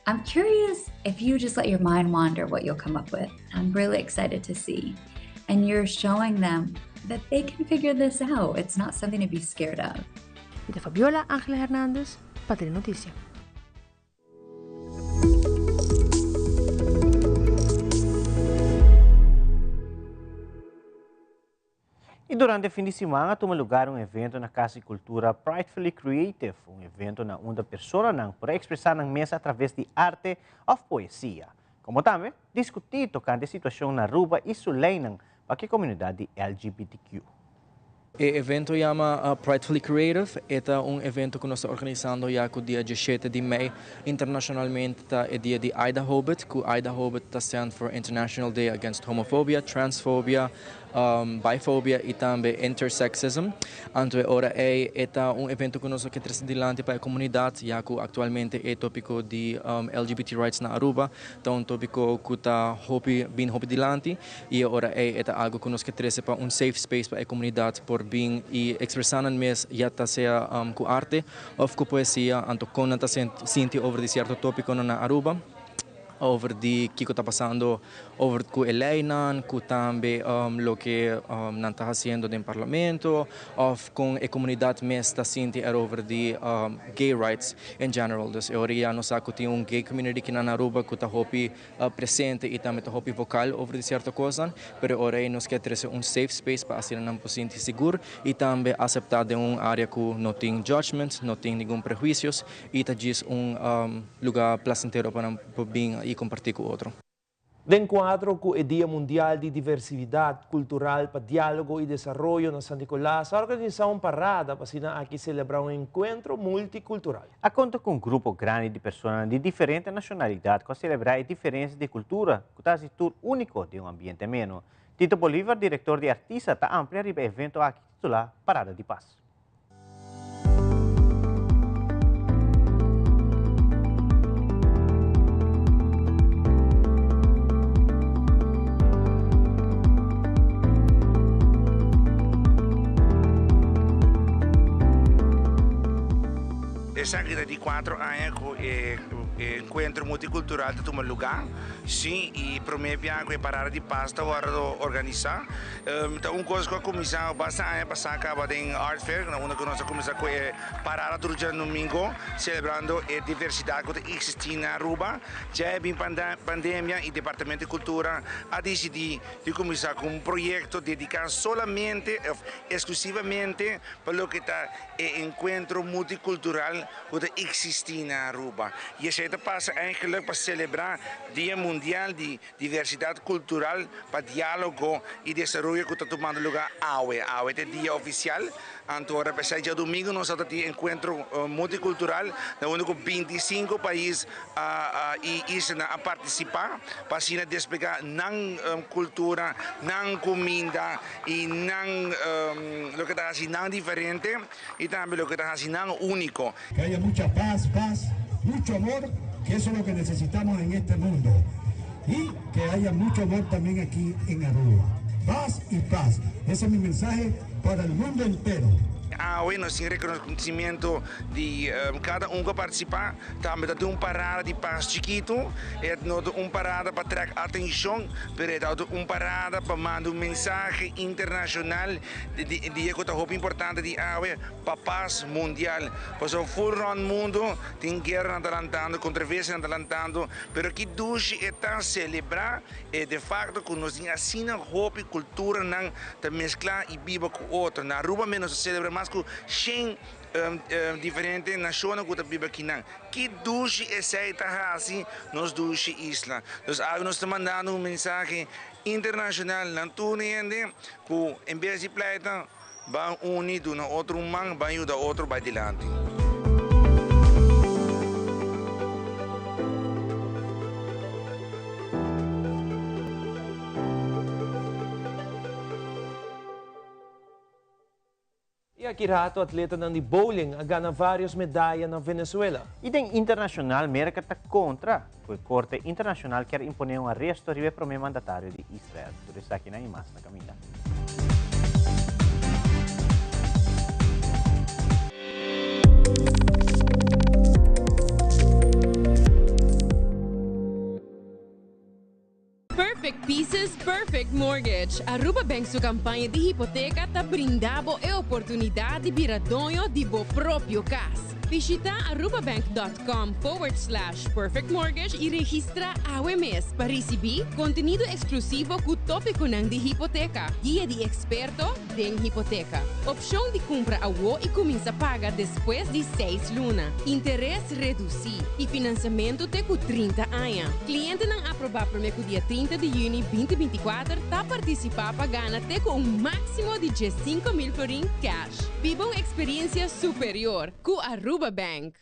I'm curious if you just let your mind wander what you'll come up with. I'm really excited to see. And you're showing them that they can figure this out. It's not something to be scared of. Mi ta Fabiola Angela Hernandez pa Telenoticia. Y durante fin di siman a tuma lugar un evento na Cas di Cultura Pridefully Creative, un evento na unda personanan por a expresa nan mes a traves di arte of poesia, como tambe discuti tocante e situacion na Aruba y su leynan pa cu e comunidad di LGBTQ. E evento yama Pridefully Creative, e ta un evento cu nos ta organisando ya cu dia diesshete di mei internacionalmente ta e dia di IDAHOBIT, cu IDAHOBIT ta stand for International Day Against Homophobia, Transphobia, Biphobia y tambe Intersexism. Anto e ora ey e ta un evento cu nos a ke trece dilanti pa e comunidad ya cu actualmente e topico di LGBT rights na Aruba ta un topico cu ta hopi bin hopi dilanti y e ora ey e ta algo cu nos ke trece pa un safe space pa e comunidad por bin y expresa nan mes ya ta sea cu arte of cu poesia anto con nan ta sinti over di cierto topiconan na Aruba. over di kiko ta pasando over ku e leinan, ku tambe loke nan ta hasiendo den parlamento òf kon e komunidat mes ta sinti erover di gay rights in general. Dus e ora ya nos sa ku tin un gay community kinan na Aruba ku ta hopi presente i tambe ta hopi vokal over di sierto kosnan, pero e ora ei nos ke trese un safe space pa asina nan por sinti sigur i tambe aseptá den un área ku no tin judgment, no tin ningun prehuisios i ta djis un lugá plasentero pa nan por bin i kompartí ku otro. Den kuadro ku e Dia Mundial di Diversividat Kultural pa Diálogo i Desaroyo na San Nicolas a organisá un parada pa asina aki selebrá un enkuentro multikultural. A konta ku un grupo grandi di personanan di diferente nashonalidat ku a selebrá e diferensia di kultura ku ta hasi tur úniko den un ambiente ameno. Tito Bolivar, direktor di Artisa, ta amplia riba e evento aki titulá Parada di Pas. Esaki ta di cuatro aña cu e encuentro multicultural ta tuma lugar, si, y prome bia cu e parada di paz ta wordo organisa. Ta un cos cu a cuminsa basta aña pasa caba den Art Fair, na unda cu nos a cuminsa cu e parada tur djadomingo, celebrando e diversidad cu ta existi na Aruba. Dja e bin pandemia y Departamento di Cultura a dicidi di cuminsa cu un proyecto dedica solamente of exclusivamente pa loke ta e encuentro multicultural cu ta existi na Aruba. Y esey ta pasa eigenlijk pa celebra Dia Mundial di Diversidad Cultural pa dialogo y desaroyo cu ta tumando lugar awe. Awe ta e dia oficial, anto ora p'esey djadomingo nos a ta tin encuentro multicultural na unda cu 25 pais y islanan a participa pa asina desplega nan cultura, nan cuminda y nan loke ta haci nan diferente y tambe loke ta haci nan unico. Que haya mucha paz, paz, mucho amor, que eso es lo que necesitamos en este mundo. Y que haya mucho amor también aquí en Aruba. Paz y paz. Ese es mi mensaje para el mundo entero. Awe nos tin reconocimiento di cada un cu a participa. Tambe ta tin un parada di pas chikitu. E no ta un parada pa trek atencion, pero e ta un parada pa manda un mensahe internacional di dia cu ta hopi importante di awe pa pas mundial. Pasobra ful rond mundo tin gueranan ta lantando, controversianan ta lantando, pero ki dushi e ta celebra e de facto cu nos tin asina hopi culturanan ta mezcla y biba cu otro. Na Aruba mes nos ta celebra mas cu shen diferente nacionnan cu ta biba akinan. Ki dushi esey ta haci nos dushi isla. Dus awe nos ta mandando un mensahe internacional na tur hende cu en bes di pleita ban uni, duna otro un man, ban yuda otro bay dilanti. Y aki rato atletanan di bowling a gana varios medaya na Venezuela. Y den internacional Merca ta contra cu e Corte Internacional kier impone un aresto riba e prome mandatario di Israel. Tur esakinan y mas na caminda. Perfect Pieces, Perfect Mortgage. Aruba Bank su campaña di hipoteca ta brinda bo e oportunidad di bira doño di bo propio cas. Bishita arubabank.com forward slash perfectmortgage y registra awe mes pa ricibi contenido exclusivo cu topiconan di hipoteca, guia di experto den hipoteca, opcion di cumpra awo y cuminsa paga despues di seis luna, interes reduci y financiamento te cu 30 aña. Clientenan aproba prome cu dia 30 di juni 2024 ta participa pa gana te cu un maximo di 15,000 florin cash. Biba un experiencia superior cu Aruba Bank.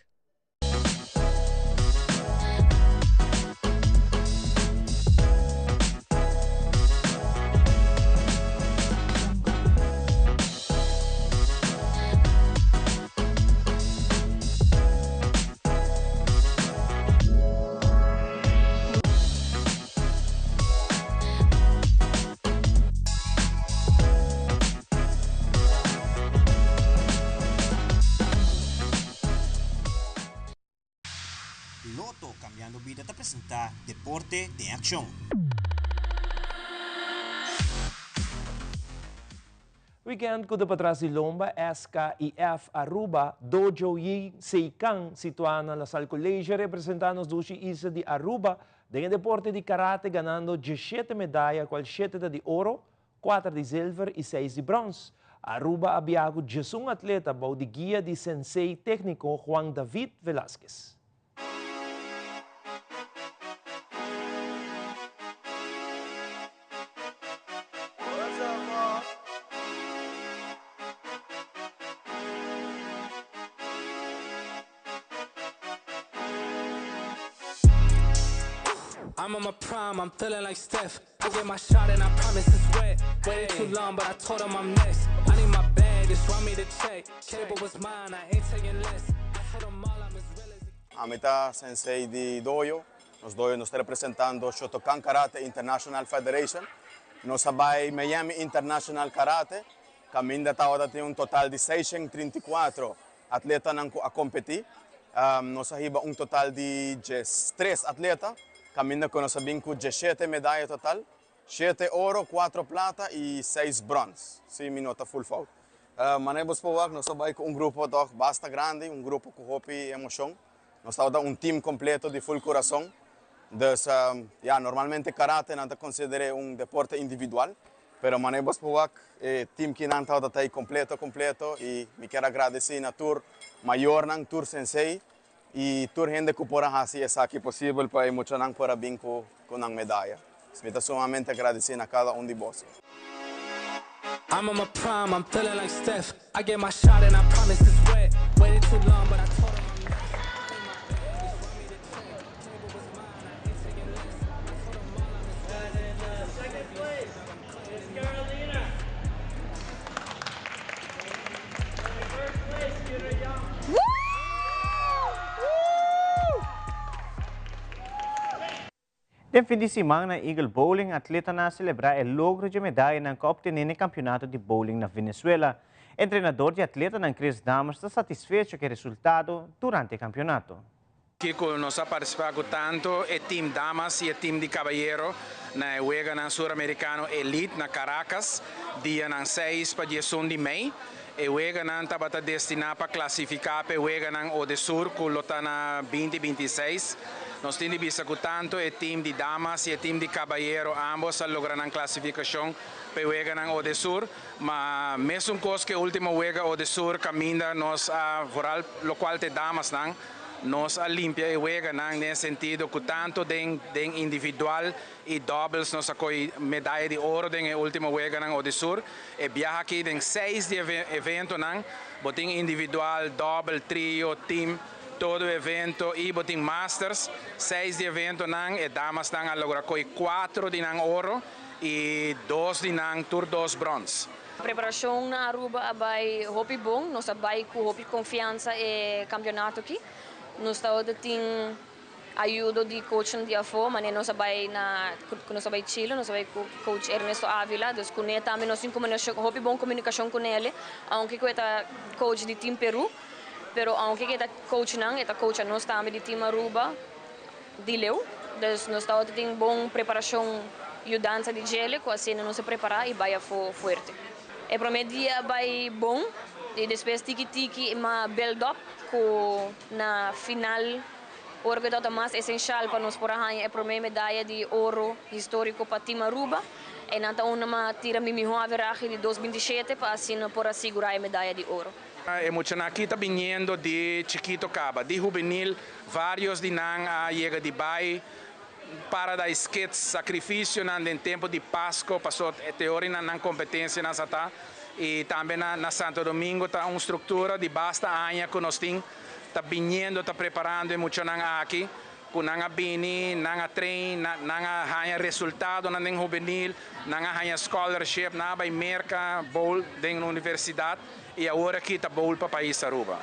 Deporte den accion. Weekend cu ta patras di lomba, SKIF Aruba, Dojo Yi Seikan, situa na La Salle College, a representa nos dushi isla di Aruba den e deporte di karate ganando diesshete medaya cual shete ta di oro, kuater di zilver y seis di brons. Aruba a biaha cu diesun atleta bou di guia di sensei tecnico Juan David Velasquez. I'm on my prime, I'm feeling like Steph. I get my shot and I promise it's wet. Waited too long, but I told him I'm next. I need my bag, just run me the check. Cable was mine, I ain't taking less. I told them all I'm as real as Ami ta sensei di dojo. Nos dojo nos ta representando Shotokan Karate International Federation. Nos a bai Miami International Karate, kaminda tabata tin un total di seishent trinta i kuatro atletanan ku a kompetí. Nos a hiba un total di djes tres atleta, kaminda ku nos a bin ku djeshete medaya total, shete oro, kuatro plata i seis bròns, si mi no ta ful fout. Manera bos por wak, nos a bai ku un grupo tòg basta grandi, un grupo ku hopi emoshon. Nos tabata un team kompleto di ful kurason. Dus, ya, normalmente karate nan ta konsider'é un deporte individual, pero manera bos por wak, e team kinan tabata ta ei kompleto kompleto i mi kier a gradesí na tur mayornan, tur sensei i tur hende ku por a hasi esaki posibel pa e muchanan por a bin ku nan medaya. Mi ta sumamente agradesí na kada un di boso. I'm on my prime, I'm feeling like Steph. I get my shot and I promise it's wet. Waited too long, but I told 'em I'm next. I need my bag, just run me the check. Table was mine, I ain't taking less. I told 'em all I'm as real as it gets. Second place is Carolina. In first place, Kira Young. Den fin di siman na Eagle Bowling atletanan a selebrá e logro dje medayanan ku a optené na e kampionato di bowling na Venezuela. Entrenador di atletanan Chris Dammers ta satisfecho ku e resultado durante e kampionato. Kiko nos a partisipá ku tantu e tim damas i e tim di kabayero na e Weganan Suramerikano Elite na Caracas dianan seis pa diesun di mei. E weganan tabata destiná pa klasifiká pa e weganan Odesur ku lo ta na binti 26. Nos tin di bisa ku tantu e tim di damas i e tim di kabayero ámbos a logra nan klasifikashon pa e weganan Odesur. Ma mesun kos ku e último wega Odesur kaminda nos a vooral lokual ta e damasnan, nos a limpia e weganan den e sentido ku tantu den den individual i doubles nos a kohe medaya di oro den e último weganan Odesur. E biaha aki den seis di e eventonan, bo tin individual, double, trio, team, todo evento y bo tin masters. Seis di eventonan e damasnan a logra coy cuatro di nan oro y dos di nan tur dos brons. Preparacion na Aruba a bay hopi bon, nos a bay cu hopi confiansa e campeonato aki. Nos tabata tin Ayudo di coachnan di afó, manera nos a bai na ku nos a bai Chile, nos a bai ku coach Ernesto Avila, dus kuné tambe nos tin komunikashon, hopi bon komunikashon kunele, aunke ku e ta coach di team Peru, pero aunke ku e ta coach nan, e ta coach anos tambe di team Aruba di leu, dus nos tabata tin bon preparashon, yudansa di djele ku asina nos a prepará i bai afó fuerte. E promé dia a bai bon i despues tiki tiki m'a build up ku na final. Ora ku e tabata mas esenshal pa nos por a haña e promé medaya di oro históriko pa Team Aruba, e nan ta unda m'a tira mi mihó averahe di dos 27 pa asina por a sigurá e medaya di oro. E muchanan aki ta biniendo di chikito kaba, di hubenil, vários di nan a yega di bai Paradise Kids, sacrificionan den tempo di Pasco, paso e teorinan nan competencianan sa ta, y tambe na na Santo Domingo ta un structura di basta aña cu nos tin ta biniendo ta preparando e muchanan aki, cu nan a bini, nan a train, nan a haña resultadonan den hubenil, nan a haña scholarship, nan a bay Merca bowl den universidad y awor aki ta bowl pa pais Aruba.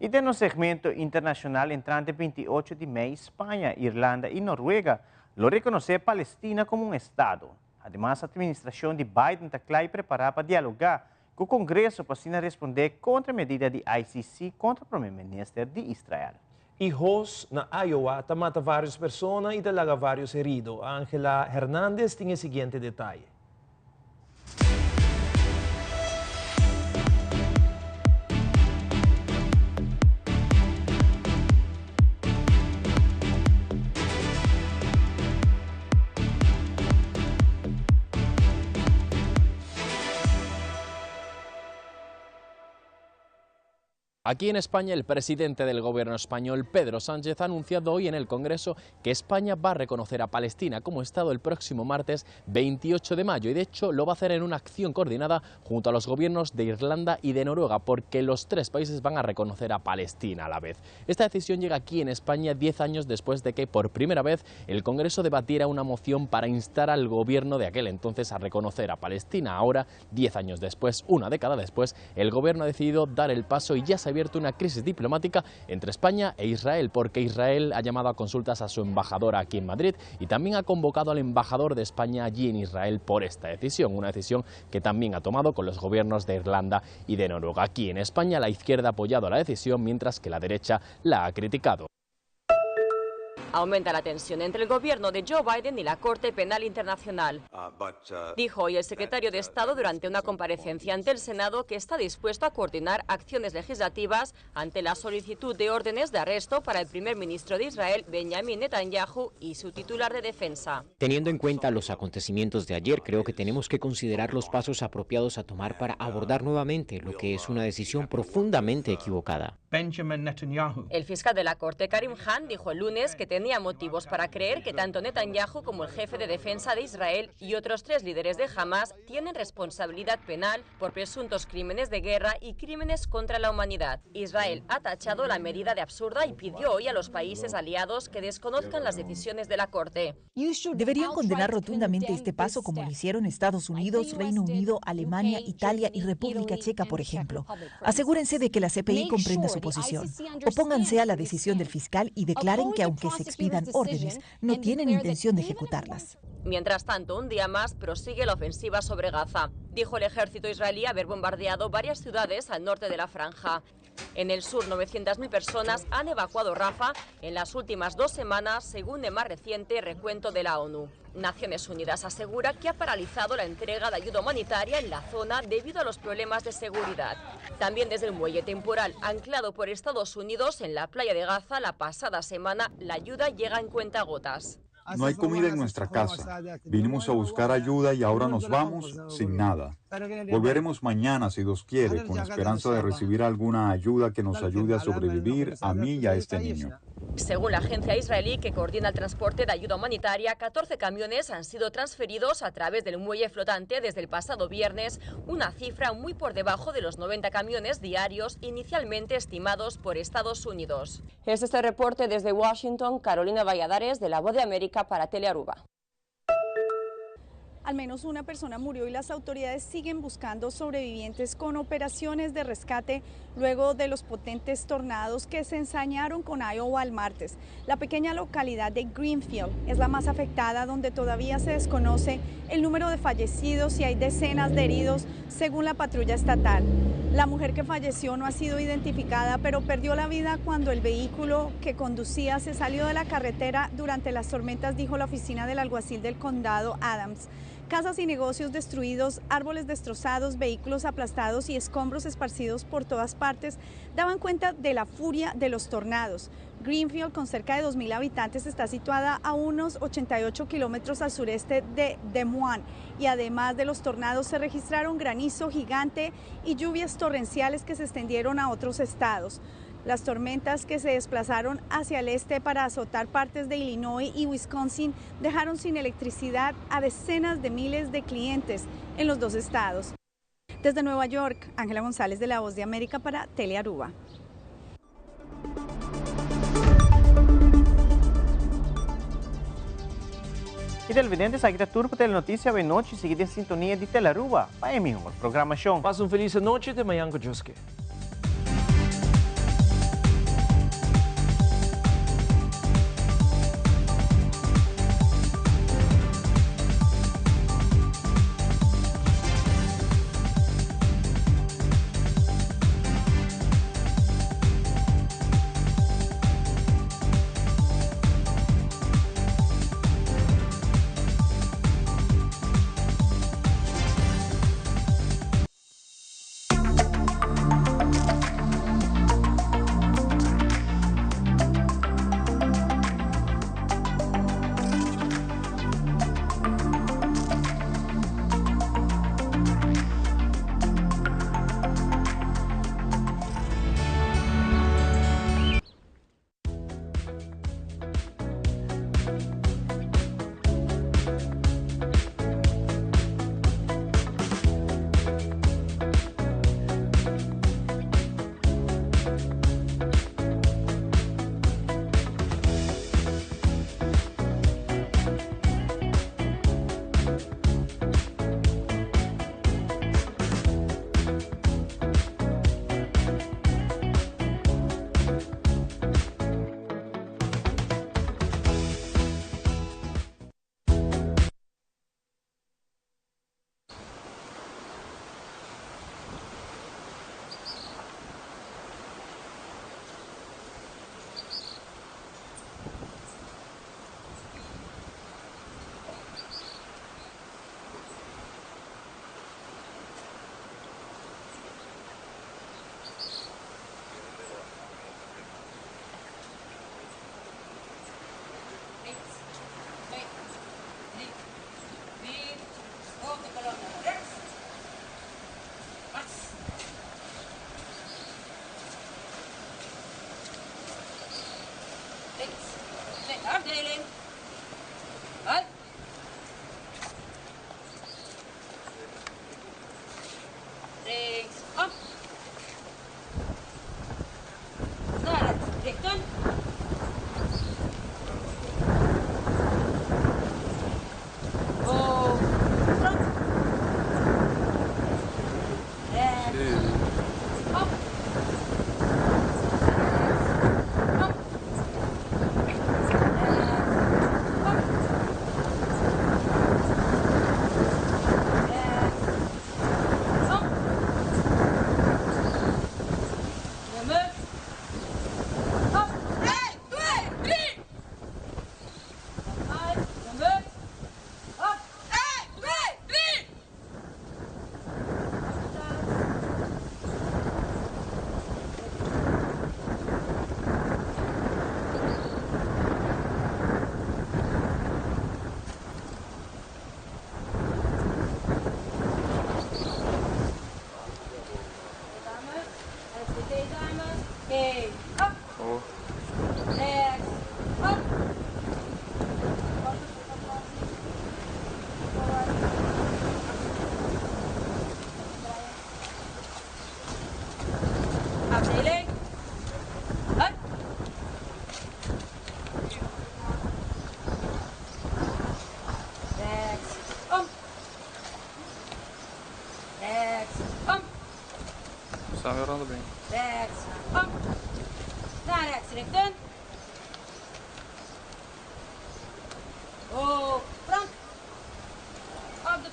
Y den nos segmento internacional entrante 28 di mei Spaña, Irlanda y Noruega lo reconoce Palestina como un estado. Ademas administracion di Biden ta cla y prepara pa dialoga cu Congreso pa asina responde contra medida di ICC contra Prome Minister di Israel. Y hos na Iowa ta mata varios persona y ta laga varios herido. Angela Hernandez tin e siguiente detaye. Aquí en España, el presidente del gobierno español, Pedro Sánchez, ha anunciado hoy en el Congreso que España va a reconocer a Palestina como Estado el próximo martes 28 de mayo y de hecho lo va a hacer en una acción coordinada junto a los gobiernos de Irlanda y de Noruega, porque los tres países van a reconocer a Palestina a la vez. Esta decisión llega aquí en España 10 años después de que por primera vez el Congreso debatiera una moción para instar al gobierno de aquel entonces a reconocer a Palestina. Ahora, 10 años después, una década después, el gobierno ha decidido dar el paso y ya se ha abierto una crisis diplomática entre España e Israel, porque Israel ha llamado a consultas a su embajadora aquí en Madrid y también ha convocado al embajador de España allí en Israel por esta decisión, una decisión que también ha tomado con los gobiernos de Irlanda y de Noruega. Aquí en España la izquierda ha apoyado la decisión, mientras que la derecha la ha criticado. Aumenta la tensión entre el gobierno de Joe Biden y la Corte Penal Internacional. Dijo hoy el secretario de Estado durante una comparecencia ante el Senado que está dispuesto a coordinar acciones legislativas ante la solicitud de órdenes de arresto para el primer ministro de Israel, Benjamin Netanyahu, y su titular de defensa. Teniendo en cuenta los acontecimientos de ayer, creo que tenemos que considerar los pasos apropiados a tomar para abordar nuevamente lo que es una decisión profundamente equivocada. Benjamin Netanyahu. El fiscal de la Corte, Karim Khan, dijo el lunes que tenía motivos para creer que tanto Netanyahu como el jefe de defensa de Israel y otros tres líderes de Hamas tienen responsabilidad penal por presuntos crímenes de guerra y crímenes contra la humanidad. Israel ha tachado la medida de absurda y pidió hoy a los países aliados que desconozcan las decisiones de la Corte. Deberían condenar rotundamente este paso como lo hicieron Estados Unidos, Reino Unido, Alemania, Italia y República Checa, por ejemplo. Asegúrense de que la CPI comprenda su posición. Opónganse a la decisión del fiscal y declaren que aunque se expidan órdenes, no tienen intención de ejecutarlas. Mientras tanto, un día más prosigue la ofensiva sobre Gaza. Dijo el ejército israelí haber bombardeado varias ciudades al norte de la franja. En el sur, 900.000 personas han evacuado Rafah en las últimas 2 semanas, según el más reciente recuento de la ONU. Naciones Unidas asegura que ha paralizado la entrega de ayuda humanitaria en la zona debido a los problemas de seguridad. También desde el muelle temporal anclado por Estados Unidos en la playa de Gaza la pasada semana, la ayuda llega en cuentagotas. No hay comida en nuestra casa. Vinimos a buscar ayuda y ahora nos vamos sin nada. Volveremos mañana, si Dios quiere, con la esperanza de recibir alguna ayuda que nos ayude a sobrevivir a mí y a este niño. Según la agencia israelí que coordina el transporte de ayuda humanitaria, 14 camiones han sido transferidos a través del muelle flotante desde el pasado viernes, una cifra muy por debajo de los 90 camiones diarios inicialmente estimados por Estados Unidos. Este es el reporte desde Washington, Carolina Valladares, de La Voz de América para Telearuba. Al menos una persona murió y las autoridades siguen buscando sobrevivientes con operaciones de rescate luego de los potentes tornados que se ensañaron con Iowa el martes. La pequeña localidad de Greenfield es la más afectada, donde todavía se desconoce el número de fallecidos y hay decenas de heridos, según la patrulla estatal. La mujer que falleció no ha sido identificada, pero perdió la vida cuando el vehículo que conducía se salió de la carretera durante las tormentas, dijo la oficina del alguacil del condado Adams. Casas y negocios destruidos, árboles destrozados, vehículos aplastados y escombros esparcidos por todas partes daban cuenta de la furia de los tornados. Greenfield, con cerca de 2.000 habitantes, está situada a unos 88 kilómetros al sureste de Des Moines. Y además de los tornados se registraron granizo gigante y lluvias torrenciales que se extendieron a otros estados. Las tormentas que se desplazaron hacia el este para azotar partes de Illinois y Wisconsin dejaron sin electricidad a decenas de miles de clientes en los dos estados. Desde Nueva York, Ángela González de La Voz de América para Telearuba. Y televidentes, aki ta tur pa Telenoticia awe nochi. Sigui den sintonia di Telearuba pa e mihor programacion. Pasa un feliz anochi, te mañan cu Dios ke.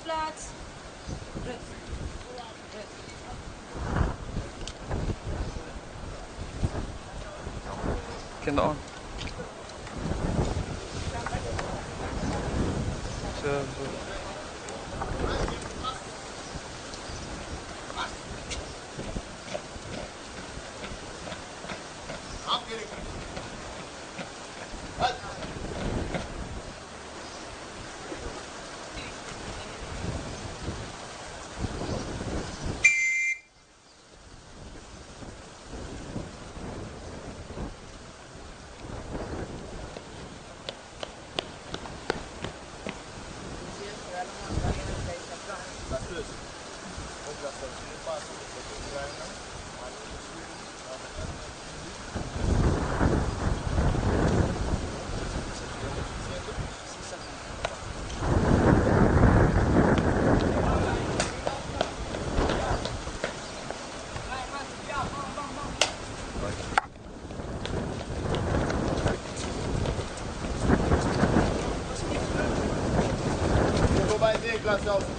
Plaats. Rust. Rust. Kenda on. Zo, zo.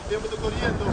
Tempo ta koriendo.